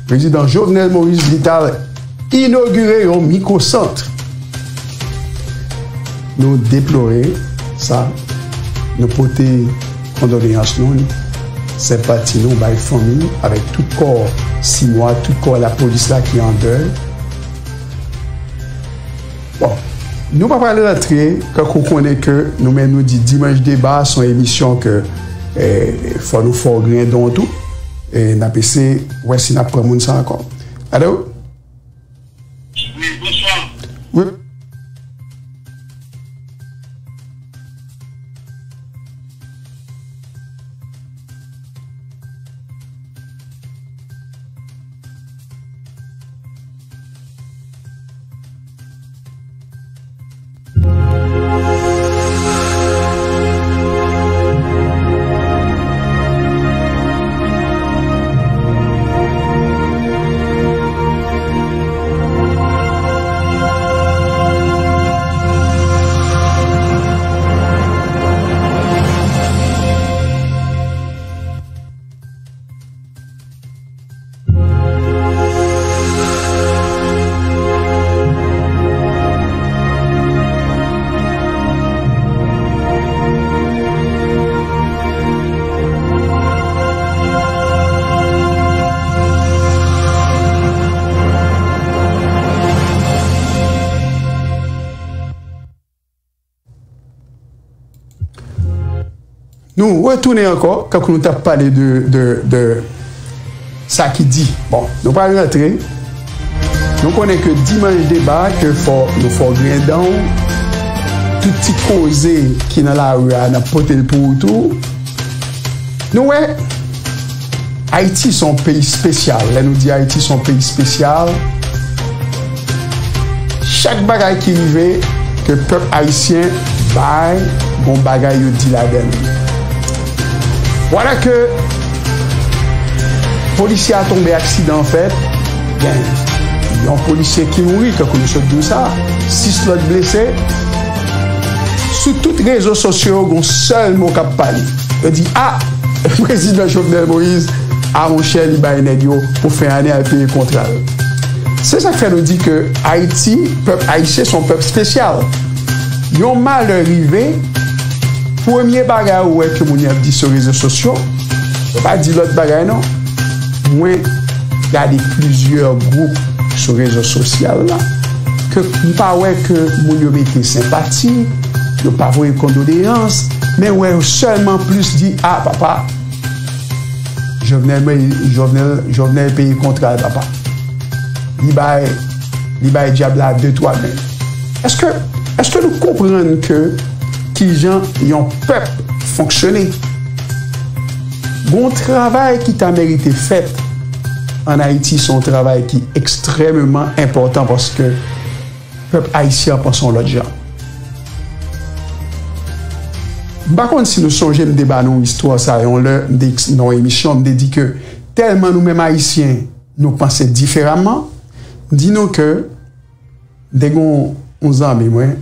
Prezidan Jovenel Moïse li t al inogire yon mikwosant. Nou deplore sa, nou pote kondoleyans nou, senpati nou bay fanmi avèk tout kò Simwa, tout kò lapolis la ki an dèy. Bon, nou pa pral rantre, kankou w konnen ke nou menm nou di Dimanch Deba, se yon emisyon ke eh, fò nou fè w griyen don tou. E n ap eseye wè si n ap pran moun sa ankò. Alo? Wi, bonswa. Wi. Nou retounen ankò, kankou nou t ap pale de, de, de sa ki di. Bon, nou pral rantre. Nou konnen ke dimanch deba, ke fò, nou fò grendan w. Tout ti koze ki nan lari a, n ap pote l pou ou tou. Nou wè, Ayiti se yon peyi espesyal. Lè nou di Ayiti se yon peyi espesyal, chak bagay ki rive ke pèp ayisyen bay, gon bagay yo di ladan l. Vwala ke polisye a tonbe, aksidan fèt, gen yon polisye ki mouri, tankou nou sot di w sa, sis lòt blese. Sou tout rezo sosyo yo, gon sèl mo k ap pale. Yo di, a, prezidan Jovenel Moïse, a monchè, li bay nèg yo pou fen ane al peye kontra l. Se sa k fè nou di ke Ayiti, pèp ayisyen se yon pèp espesyal. Yon malè rive, premye bagay ou wè ke moun yo ap di sou rezo sosyo, yo pa di lòt bagay non. Mwen gade plizyè gwoup sou rezo sosyal la, ke m pa wè ke moun yo mete senpati, yo pa voye kondoleyans, men wè yo sèlman plis di, a papa, Jovenel, Jovenel, Jovenel peye kontra l, papa. Li bay, li bay dyab la de twa men. Èske, èske nou konprann ke kijan yon pèp fonksyone? Gon travay ki ta merite fèt ann Ayiti, se yon travay ki ekstrèmeman enpòtan paske pèp ayisyen an panse yon lòt jan. M pa konn si nou sonje, m te ba nou istwa sa yon lè, m te, nan yon emisyon, m te di ke tèlman nou menm ayisyen, nou panse diferaman, m di nou ke m te gon yon zanmi mwen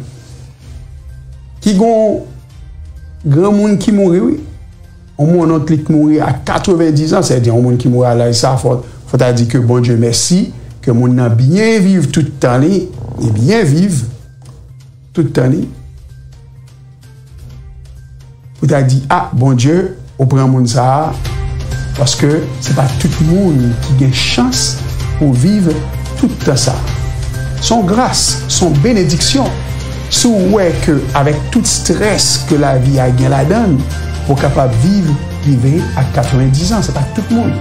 ki gon granmoun ki mouri, wi. Yon monnonk li k mouri a katrevendiz an, sètadi yon moun ki mouri a laj sa, fò, fò ta di ke Bondye mèsi, ke moun nan byen viv tout tan li, li byen viv tout tan li. Pou ta di, a, Bondye, ou pran moun sa a, paske se pa tout moun ki gen chans pou viv tout tan sa. Se yon gras, se yon benediksyon. Si w wè ke avèk tout strès ke lavi a gen ladan l, ou kapab viv, rive a katrevendiz an, se pa tout moun.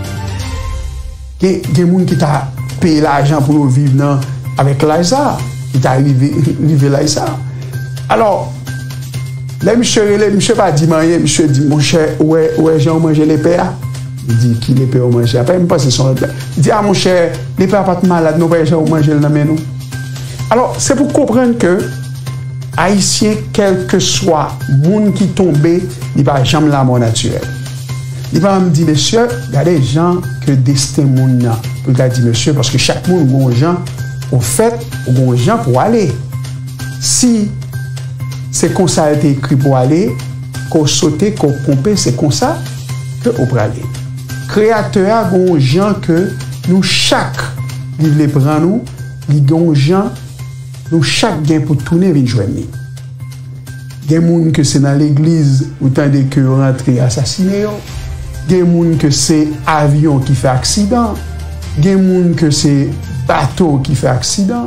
Gen, gen moun ki ta peye lajan pou yo viv nan, avèk laj sa, ki ta rive, rive laj sa. Alò, lè misye rele, misye pa di m anyen, misye di, monchè, ou wè, ou wè jan ou manje lepè a? Li di, ki lepè ou manje? Apre, m panse se yon lòt bagay. Li di, a, monchè, lepè a pa t malad, non, pa wè jan ou manje l nan men nou. Alò, se pou w konprann ke Ayisyen, kèlkeswa moun ki tonbe, li pa janm lanmò natirèl. Li pa janm di, mesye, gade jan ke desten moun nan. Pou l ta di, mesye, paske chak moun gon jan ou fèt, ou gon jan pou w ale. Si se konsa yo te ekri pou w ale, ke w sote, ke w konpe, se konsa ke ou prale. Kreyatè a gon jan ke nou chak, li vle pran nou, li gon jan nou chak gen pou tounen vin jwenn li. Gen moun ke se nan legliz ou tande ke yo rantre asasine yo. Gen moun ke se avyon ki fè aksidan. Gen moun ke se bato ki fè aksidan.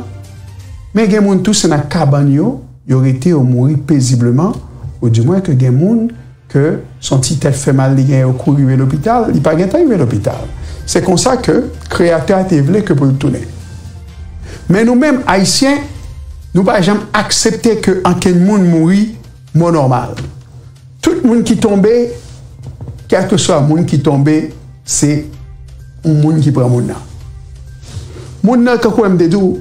Men gen moun tou se nan kabann yo, yo rete, yo mouri pezibleman. Ou di mwen ke gen moun ke se yon ti tèt fè mal li gen, yo kouri rive lopital, li pa gentan rive lopital. Se konsa ke Kreyatè a te vle ke pou l tounen. Men nou menm, Ayisyen, nou pa janm aksepte ke ankenn moun mouri mò nòmal. Tout moun ki tonbe, kèlkeswa moun ki tonbe, se yon moun ki pran moun nan. Moun nan, tankou m te di w,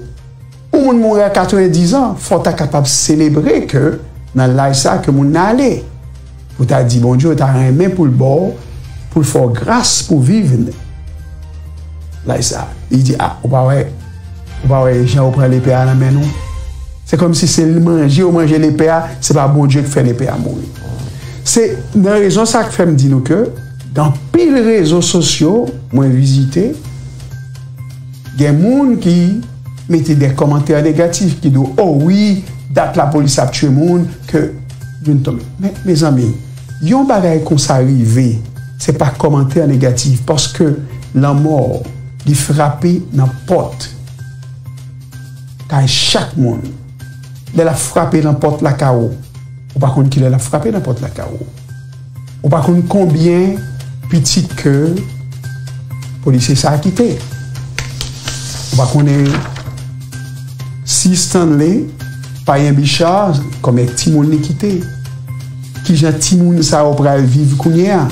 yon moun mouri a katrevendiz an, fò w ta kapab selebre ke nan laj sa ke moun nan ale. Pou w ta di Bondye, w ta renmen pou l ba w, pou l fè w gras pou w viv laj sa. Li di, a, ou pa wè, ou pa wè jan ou pran lepè a nan men nou? Se kòmsi se manje ou manje lepè a, se pa Bondye ki fè lepè a mouri. Se nan rezon sa k fè m di nou ke gen anpil rezo sosyo mwen vizite, Gen moun ki mete de kòmantè negatif, ki di w, "O wi, dat lapolis ap tchwe moun, ke youn tonbe." Men, mezanmi, yon bagay konsa rive, se pa kòmantè negatif, paske lanmò, li frape nan pòt kay chak moun. Lè l ap frape nan pòt lakay ou, ou pa konn kilè l ap frape nan pòt lakay ou. Ou pa konn konbyen pitit ke polisye sa a kite. Ou pa konnen si Stanley pa gen Bichard, konbyen timoun li kite. Kijan timoun sa yo pral viv kounye a?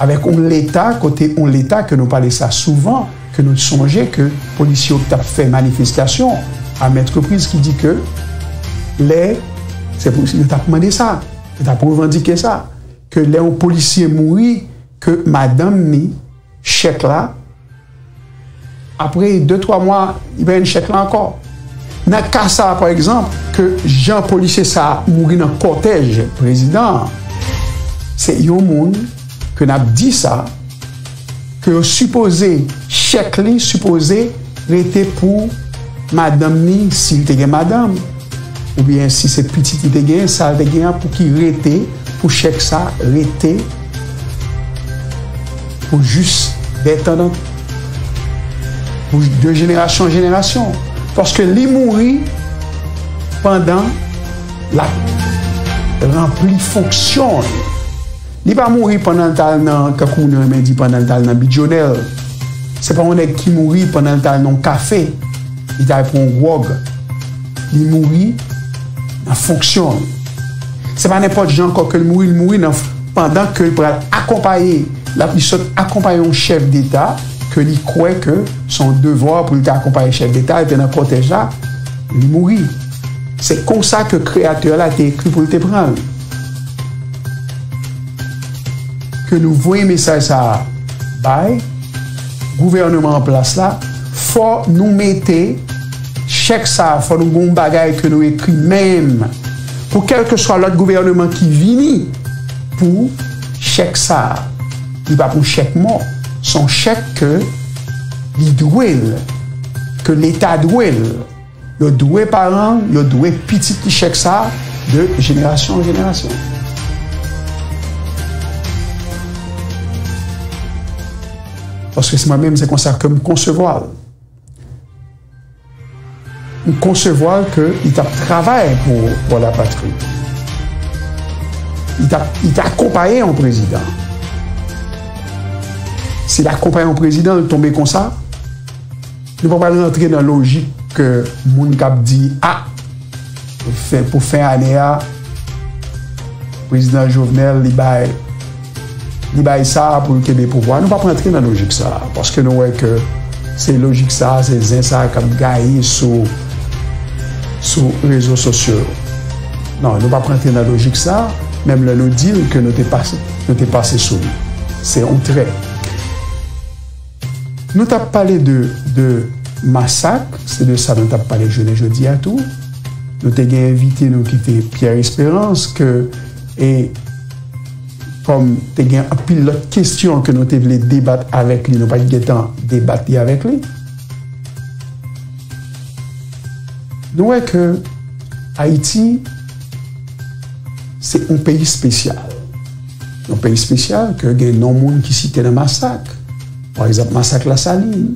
Avèk yon Leta, kote yon Leta ke nou pale sa souvan, ke nou sonje ke polisye yo t ap fè manifestasyon a maintes reprises ki di ke lè, se pou, yo t ap mande sa, yo t ap revandike sa, ke lè yon polisye mouri, ke madanm ni chèk la, apre de, twa mwa, li pa jwenn chèk la ankò. Nan ka sa a, pa egzanp, ke jan polisye sa a mouri nan kòtèj prezidan an, se yon moun ke n ap di sa, ke yo sipoze, chèk li sipoze rete pou madanm ni, si l te gen madanm, oubyen si se pitit li te gen, sa l te gen an pou ki rete, pou chèk sa rete pou jis dètandant, pou de jenerasyon an jenerasyon. Paske li mouri pandan l ap ranpli fonksyon li. Li pa mouri pandan l t al nan, kankou nou renmen di, pandan l t al nan Bidjonèl. Se pa yon nèg ki mouri pandan l t al nan yon kafe, li t al pran yon gwòg. Li mouri nan fonksyon li. Se pa nenpòt jan ankò ke l mouri, l mouri nan, pandan ke l pral akonpaye, l ap, li sot akonpaye yon chèf deta ke li kwè ke se yon devwa pou l te akonpaye chèf deta, li te nan kòtèj la, li mouri. Se konsa ke Kreyatè la te ekri pou l te pran l. Ke nou voye mesaj sa a bay gouvènman an plas la, fò nou mete chèk sa a, fò nou gen yon bagay ke nou ekri menm pou kèlkeswa lòt gouvènman ki vini pou chèk sa a. Li pa pou chèk mò, se yon chèk ke li dwe l, ke Leta dwe l. Yo dwe paran, yo dwe pitit li chèk sa a de jenerasyon an jenerasyon. Paske se mwen menm, se konsa ke m konsevwa l. M konsevwa l ke li t ap travay pou, pou lapatri. Li t ap, li t akonpaye yon prezidan. Si l akonpaye yon prezidan, l tonbe konsa, nou pa pral rantre nan lojik ke moun k ap di, a, pou fen, pou fen ane a, prezidan Jovenel, li bay, li bay sa pou l kenbe pouvwa. Nou p ap rantre nan lojik sa a, paske nou wè ke se lojik sa a, se zen sa a k ap gaye sou, sou rezo sosyo yo. Non, nou p ap rantre nan lojik sa a, menm lè nou di l ke nou te pase, nou te pase sou li. Se yon trè. Nou t ap pale de, de masak, se de sa nou t ap pale jounen jodi a tou. Nou te gen envite nou ki te Pierre Espérance, ke, e, kòm te gen anpil lòt kesyon ke nou te vle debat avèk li, nou pa t gentan debat li avèk li. Nou wè ke Ayiti, se yon peyi espesyal. Yon peyi espesyal ke gen non moun ki site nan masak. Pa egzanp, masak Lasalin.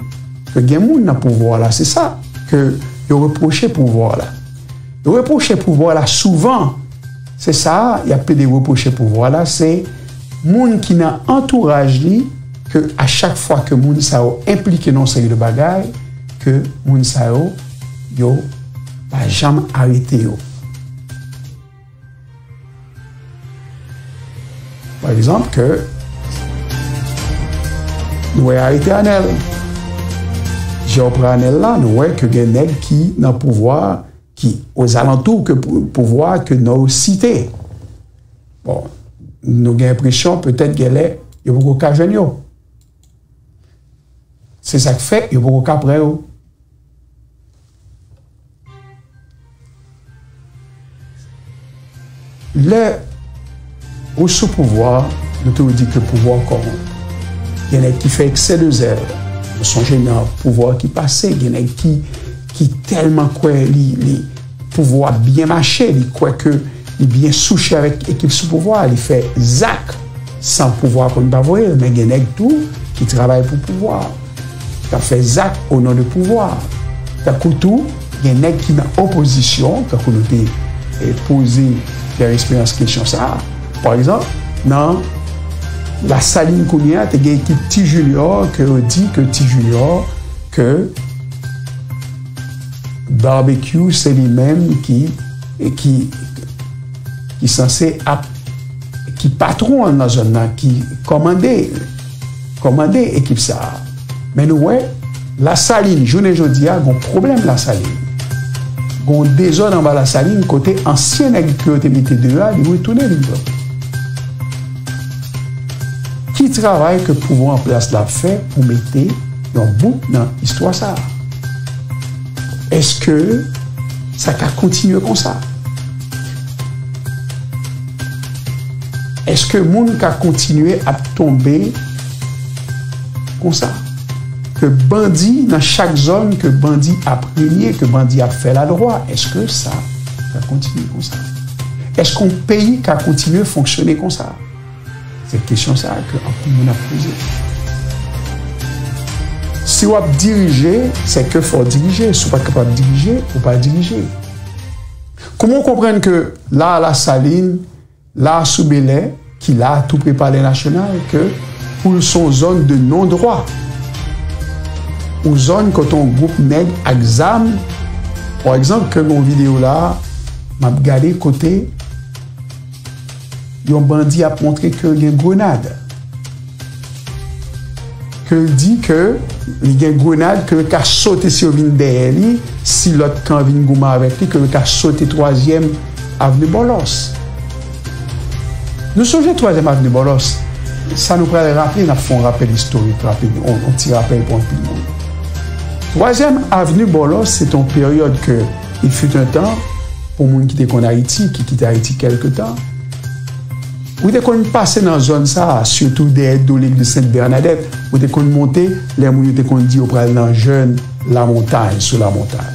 Ke gen moun nan pouvwa la, se sa ke yo repwoche pouvwa la. Yo repwoche pouvwa la souvan. Se sa y ap plede repwoche pouvwa la, se moun ki nan antouraj li, ke a chak fwa ke moun sa yo enplike nan yon seri de bagay, ke moun sa yo, yo pa janm arete yo. Pa egzanp, ke nou wè arete Anèl. Jan yo pran Anèl la, nou wè ke gen nèg ki nan pouvwa, ki ozalantou ke pou-, pouvwa ke nou site. Bon, nou gen enpresyon, petèt, genlè, yo poko ka jwenn yo. Se sa k fè, yo poko ka pran yo. Lè ou sou pouvwa, nou toujou di ke pouvwa kòwonpi. Gen nèg ki fè eksè de zèl. Nou sonje nan pouvwa ki pase, gen nèg ki, ki tèlman kwè li, li, pouvwa ap byen mache, li kwè ke li byen souche avèk ekip sou pouvwa, li fè zak san pouvwa konn pa voye l, men gen nèg tou ki travay pou pouvwa, k ap fè zak o non de pouvwa. Tankou tou, gen nèg ki nan opozisyon, tankou nou te, eh, poze Pierre Espérance kesyon sa a. Pa egzanp, nan Lasalin kounye a, te gen ekip Ti Junior, ke yo di ke Ti Junior, ke Barbecue, se li menm ki, ki, ki sanse ap, ki patwon an nan zòn nan, ki kòmande, kòmande ekip sa a. Men nou wè, Lasalin, jounen jodi a, gon pwoblèm Lasalin. Gon dezòd anba Lasalin, kote ansyen nèg ke yo te mete deyò a, li retounen vin pran. Ki travay ke pouvwa an plas la ap fè pou mete yon bout nan istwa sa a? Èske sa ka kontinye konsa? Èske moun ka kontinye ap tonbe konsa? Ke bandi nan chak zòn, ke bandi ap renye, ke bandi ap fè lalwa, èske sa ka kontinye konsa? Èske yon peyi ka kontinye fonksyone konsa? Se kesyon sa a ke anpil moun ap poze. Si w ap dirije, se ke fò w dirije. Si w pa kapab dirije, ou pa dirije. Kouman w konprann ke la a Lasalin, la a sou Belè, ki la a tou pre Palè Nasyonal, ke pou l se yon zòn de non dwa? Yon zòn kote yon gwoup nèg ak zam, pa egzanp, ke gon videyo la a, m ap gade kote yon bandi ap montre ke l gen grenad. Ke l di ke li gen grenad, ke l ka sote si yo vin dèyè li, si lòt kan vin goumen avèk li, ke l ka sote twazyèm avni Bòlòs. Nou sonje twazyèm avni Bòlòs, sa nou pral raple, n ap fè yon rapèl istorik rapid, yon, yon ti rapèl pou anpil moun. Twazyèm avni Bòlòs, se te yon peryòd ke, il fut un temps, pou moun ki te konn Ayiti, ki kite Ayiti kèlke tan, ou te konn pase nan zòn sa a, sitou dèyè do legliz Sent Bènadèt, ou te konn monte lè moun yo te konn di yo pral nan jèn lamontay, sou lamontay.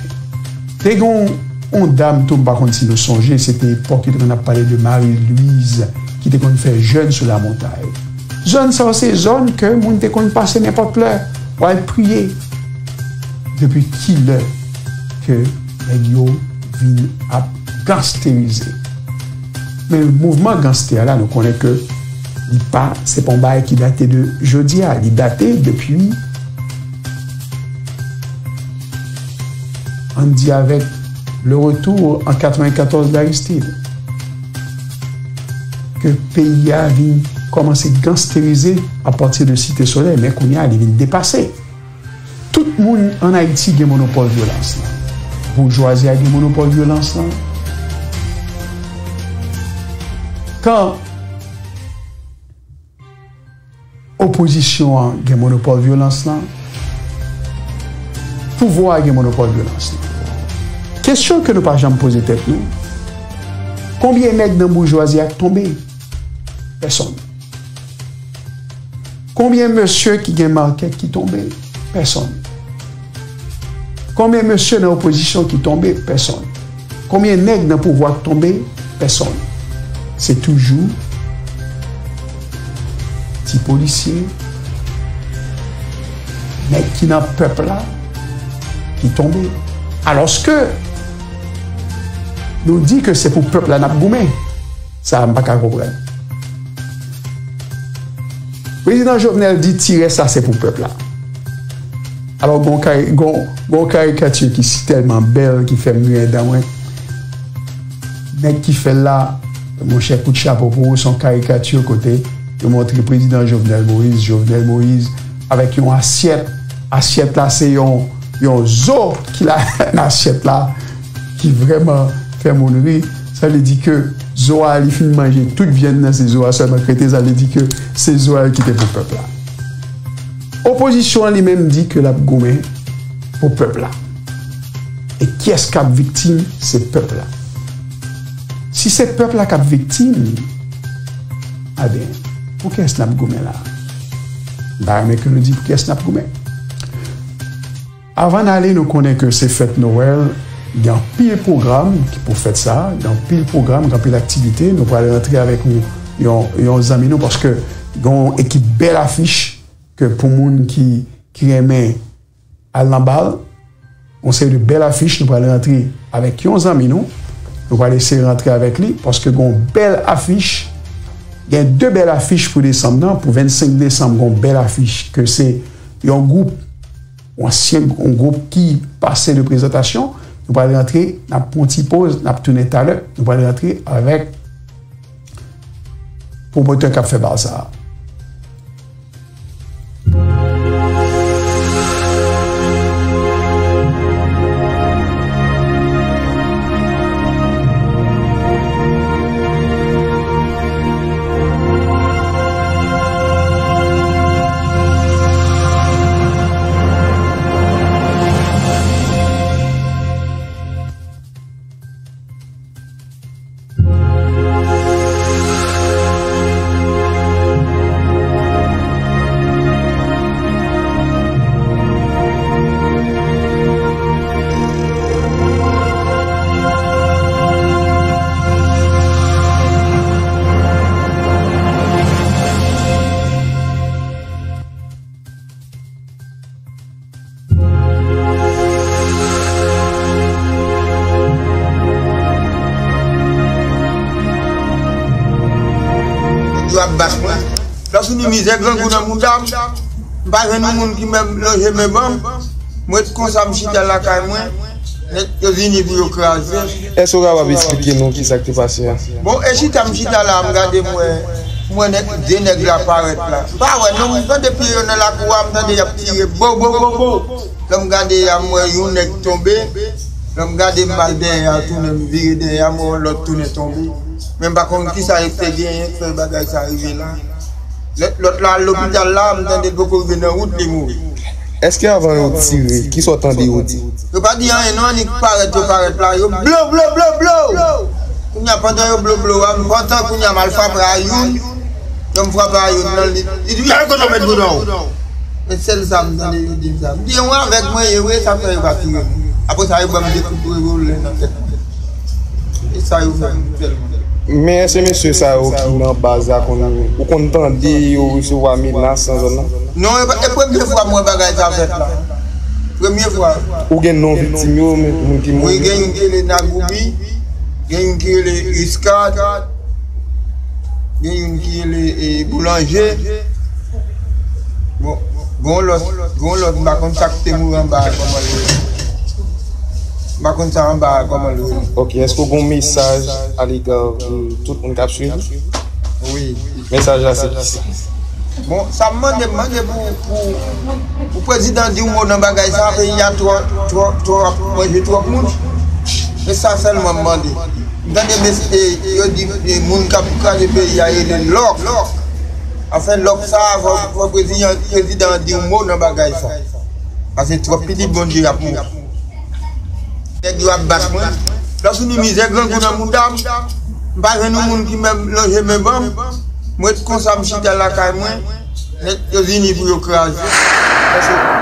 Te gen yon, yon dam tou, m pa konn si nou sonje, se te epòk yo te konn ap pale de Marie Louise, ki te konn fè jèn sou lamontay. Zòn sa yo se zòn ke moun te konn pase nenpòt lè, w al priye. Depi kilè ke nèg yo vin ap gangsterize? Men mouvman gangstè a la, nou konnen ke li pa, se pa yon bagay ki date de jodi a, li date depi, ann di, avèk le retour en quatre-vingt-quatorze d'Aristide, ke peyi a vin kòmanse gangsterize apati de Site Solèy, men kounye a, li vin depase. Tout moun ann Ayiti gen monopòl vyolans lan. Boujwazi a gen monopòl vyolans lan. Kan opozisyon an gen monopòl vyolans lan, pouvwa a gen monopòl vyolans lan. Kesyon ke nou pa janm poze tèt nou, konbyen nèg nan boujwazi a k tonbe? Pèsonn. Konbyen mesye ki gen makèt ki tonbe? Pèsonn. Konbyen mesye nan opozisyon ki tonbe? Pèsonn. Konbyen nèg nan pouvwa k tonbe? Pèsonn. Se toujou ti polisye, nèg ki nan pèp la, ki tonbe. Alòske, nou di ke se pou pèp la n ap goumen. Sa a, m pa ka konprann. Prezidan Jovenel di tirè sa se pou pèp la. Alò, gon kari-, gon, gon karikati ki si tèlman bèl, ki fè m riye dan mwen. Nèg ki fè l la, monchè, kout chapo pou ou, se yon karikati kote yo montre prezidan Jovenel Moïse, Jovenel Moïse, avèk yon asyèt. Asyèt la, se yon, yon zo ki la nan asyèt la, ki vrèman fè moun ri. Sa vle di ke zo a, li fin manje tout vyann nan, se zo a sèlman k rete, sa vle di ke se zo a yo kite pou pèp la. Opozisyon an li menm di ke l ap goumen pou pèp la. E kiyès k ap viktim? Se pèp la. Si se pèp la k ap viktim, a ben, pou kiyès n ap goumen la? M ta renmen ke nou di pou kiyès n ap goumen. Avan n ale, nou konnen ke se fèt Nwèl, gen anpil pwogram ki pou fèt sa, gen anpil pwogram, gen anpil aktivite. Nou pral rantre avèk yon, yon, yon zanmi nou, paske gen yon ekip bèl afich ke pou moun ki, ki renmen al nan bal, yon seri de bèl afich, nou pral rantre avèk yon zanmi nou. Nou pral eseye rantre avèk li, paske gen yon bèl afich, gen de bèl afich pou desanm nan. Pou vennsenk desanm, gen yon bèl afich ke se yon gwoup, yon ansyen, yon gwoup ki pase de prezantasyon. Nou pral rantre, n ap pran yon ti poz, n ap tounen talè. Nou pral rantre avèk pwomotè k ap fè bal sa a. Yo ap bat mwen. Lòs ou ni mizè, grangou nan mouda m. M pa jwenn yon moun ki menm lonje men ban m. Mwen ret konsa, m chita lakay mwen. Nèg yo vini pou yo kraze. Èske w kapab eksplike nou kisa k te pase a? Bon, e chita m chita la, m gade, m wè, m wè nèg, de nèg la parèt la. M pa wè non, m tande pye yo nan lakou a, m tande y ap tire bo, bo, bo, bo. Lè m gade a, m wè yon nèg tonbe. Lè m gade, m al dèyè a, tounen, m vire dèyè a, m wè yon lòt tounen tonbe. Men m pa konn kisa yo te genyen k fè bagay sa rive la. Lè lòt la al lopital la, m tande l poko rive nan wout, li mouri. Èske avan yo tire, kisa w tande yo di? Yo pa di anyen non, annik parèt yo parèt la, yo blow, blow, blow, blow! Kounye a, pandan yo blow, blow a, m pantan kounye a, m al frape a youn. Lè m frape a youn nan, li, li di, "Gade kote w met bouda w." E sèl sa m tande yo di m sa. M di, "Yon avèg mwen ye, wi, sa fè yo pa tire m." Apre sa, yo ban m de kout revòlvè nan tèt mwen. E sa yo fè m sèlman. Men èske mesye sa yo ki nan baz la konn, ou konn tande yo resevwa menas nan zòn nan? Non, e, e premye fwa m wè bagay sa fèt la. Premye fwa. Ou gen non viktim yo, men moun ki mouri? Wi, gen youn ki rele Nagoubi, gen youn ki rele Riskad, gen youn ki rele, e, Boulanje. Bon, gen yon lòt, gen yon lòt, m pa konn sa k te mouri anba a, kòman l rele. M pa konn sa anba a, kòman l rele. Ok, èske w gen yon mesaj alega de tout moun k ap swiv? Wi. Mesaj la se kisa? Bon, sa m mande, m mande pou, pou, pou prezidan di yon mo nan bagay sa, peyi a twò, twò, twò, ap manje twòp moun. E sa sèlman m mande. M tande mesye, yo di, e, moun k ap kraze peyi a rele lòk. Anfen, lòk sa, fò, fò prezidan, prezidan an di yon mo nan bagay sa. Paske twòp pitit Bondye y ap mouri. Nèg yo ap bat mwen. Lòs ou ni mizè, grangou nan mouda m. M pa jwenn yon moun ki menm lonje men ban m. Mwen ret konsa, m chita lakay mwen. Nèg yo vini pou yo kraze. Paske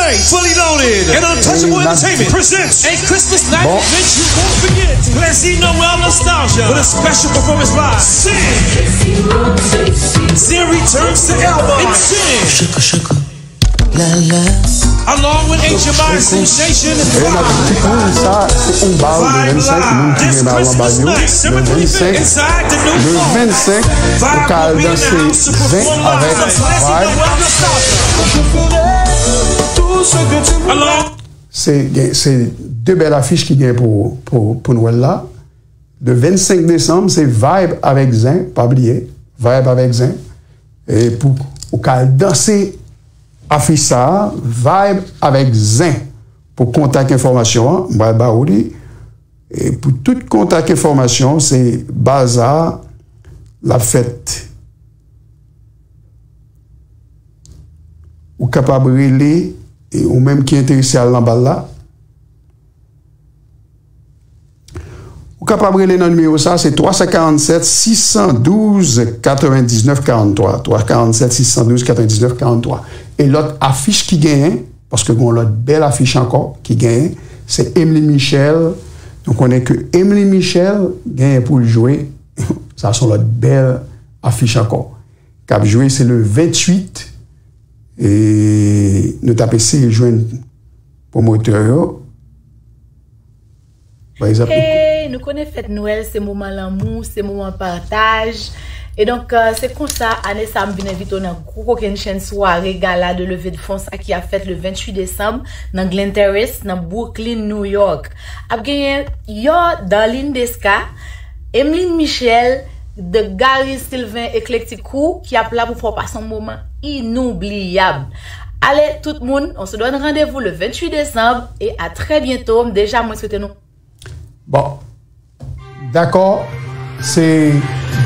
Fully loaded and untouchable entertainment presents a Christmas night that you won't forget. Plezi Noel nostalgia with a special performance by Zin, Zin returns to Elba and Zin, along with H M I sensation Vibe. Tout moun, sa se yon bal de vennsenk moun ki gen bal nan bal yo. Le vennsenk, le vennsenk, ou ka al danse Zin avèk Vibe. Se gen, se de bèl afich ki gen pou, pou, pou Nwèl la. Le vennsenk desanm, se Vibe avèk Zin, pa bliye, Vibe avèk Zin. E pou ou ka al danse afich sa a, Vibe avèk Zin. Pou kontak enfòmasyon an, m pral ba ou li. E pou tout kontak enfòmasyon, se bal sa a, l ap fèt. Ou kapab rele, e ou menm ki enterese al nan bal la, ou kapab rele nan nimewo sa, se twa san karannsèt, sis san douz, katrevendiznèf karanntwa, twa karannsèt, sis san douz, katrevendiznèf karanntwa. E lòt afich ki genyen, paske gen yon lòt bèl afich ankò ki genyen, se Emeline Michel. Nou konnen ke Emeline Michel genyen pou l jwe, sa se yon lòt bèl afich ankò. K ap jwe, se le venntuit, e nou t ap eseye jwenn pwomotè yo. Pa egzanp, hey, nou konnen fèt Nwèl se moman lanmou, se moman pataj. E donk, euh, se konsa, ane sa, m vin envite w nan gwo kokennchenn sware gala de leve de fon sa ki ap fèt le venntuit desanm nan Glen Terrace, nan Brooklyn, New York. Ap genyen Your Darling Desca, Emeline Michel, The Gary Sylvain Eclectic Crew ki ap la pou fè w pase yon moman inoubliyab. Ale, tout moun, on se donne rendez-vous le venntuit desanm e a trè byento. Deja, mwen swete nou. Bon, dakò, se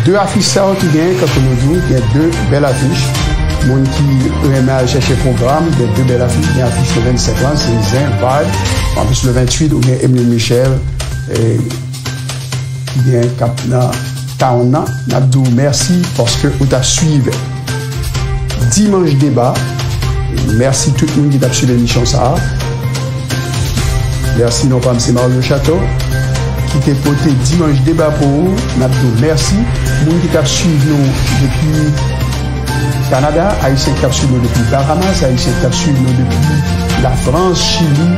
de afich sa yo ki genyen, kankou nou di w, gen de bèl afich. Moun ki renmen al chèche pwogram, gen de bèl afich, gen afich le vennsenk lan, se Zen Vibe. Anplis, le venntuit, ou gen Emeline Michel, e, ki gen k ap nan town nan. N ap di w mèsi paske ou t ap swiv Dimanche Débat. Mèsi tout moun ki t ap swiv emisyon sa a. Mèsi, non pa m se Mario Chateau ki te pote Dimanche Débat pou ou. N ap di w mèsi. Moun ki t ap swiv nou depi Kanada, Ayisyen ki t ap swiv nou depi Bahamas, Ayisyen ki t ap swiv nou depi Lafrans, Chili,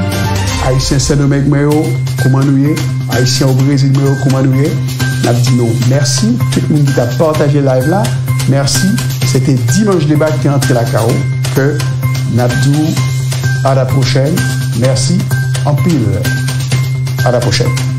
Ayisyen Sendomeng mwen yo, kòman nou ye? Ayisyen o Brezil mwen yo, kòman nou ye? N ap di nou mèsi. Tout moun ki t ap pataje live la, mèsi. Se te Dimanche Débat ki te antre lakay ou, ke n ap di w à la prochaine. Mèsi anpil. À la prochaine.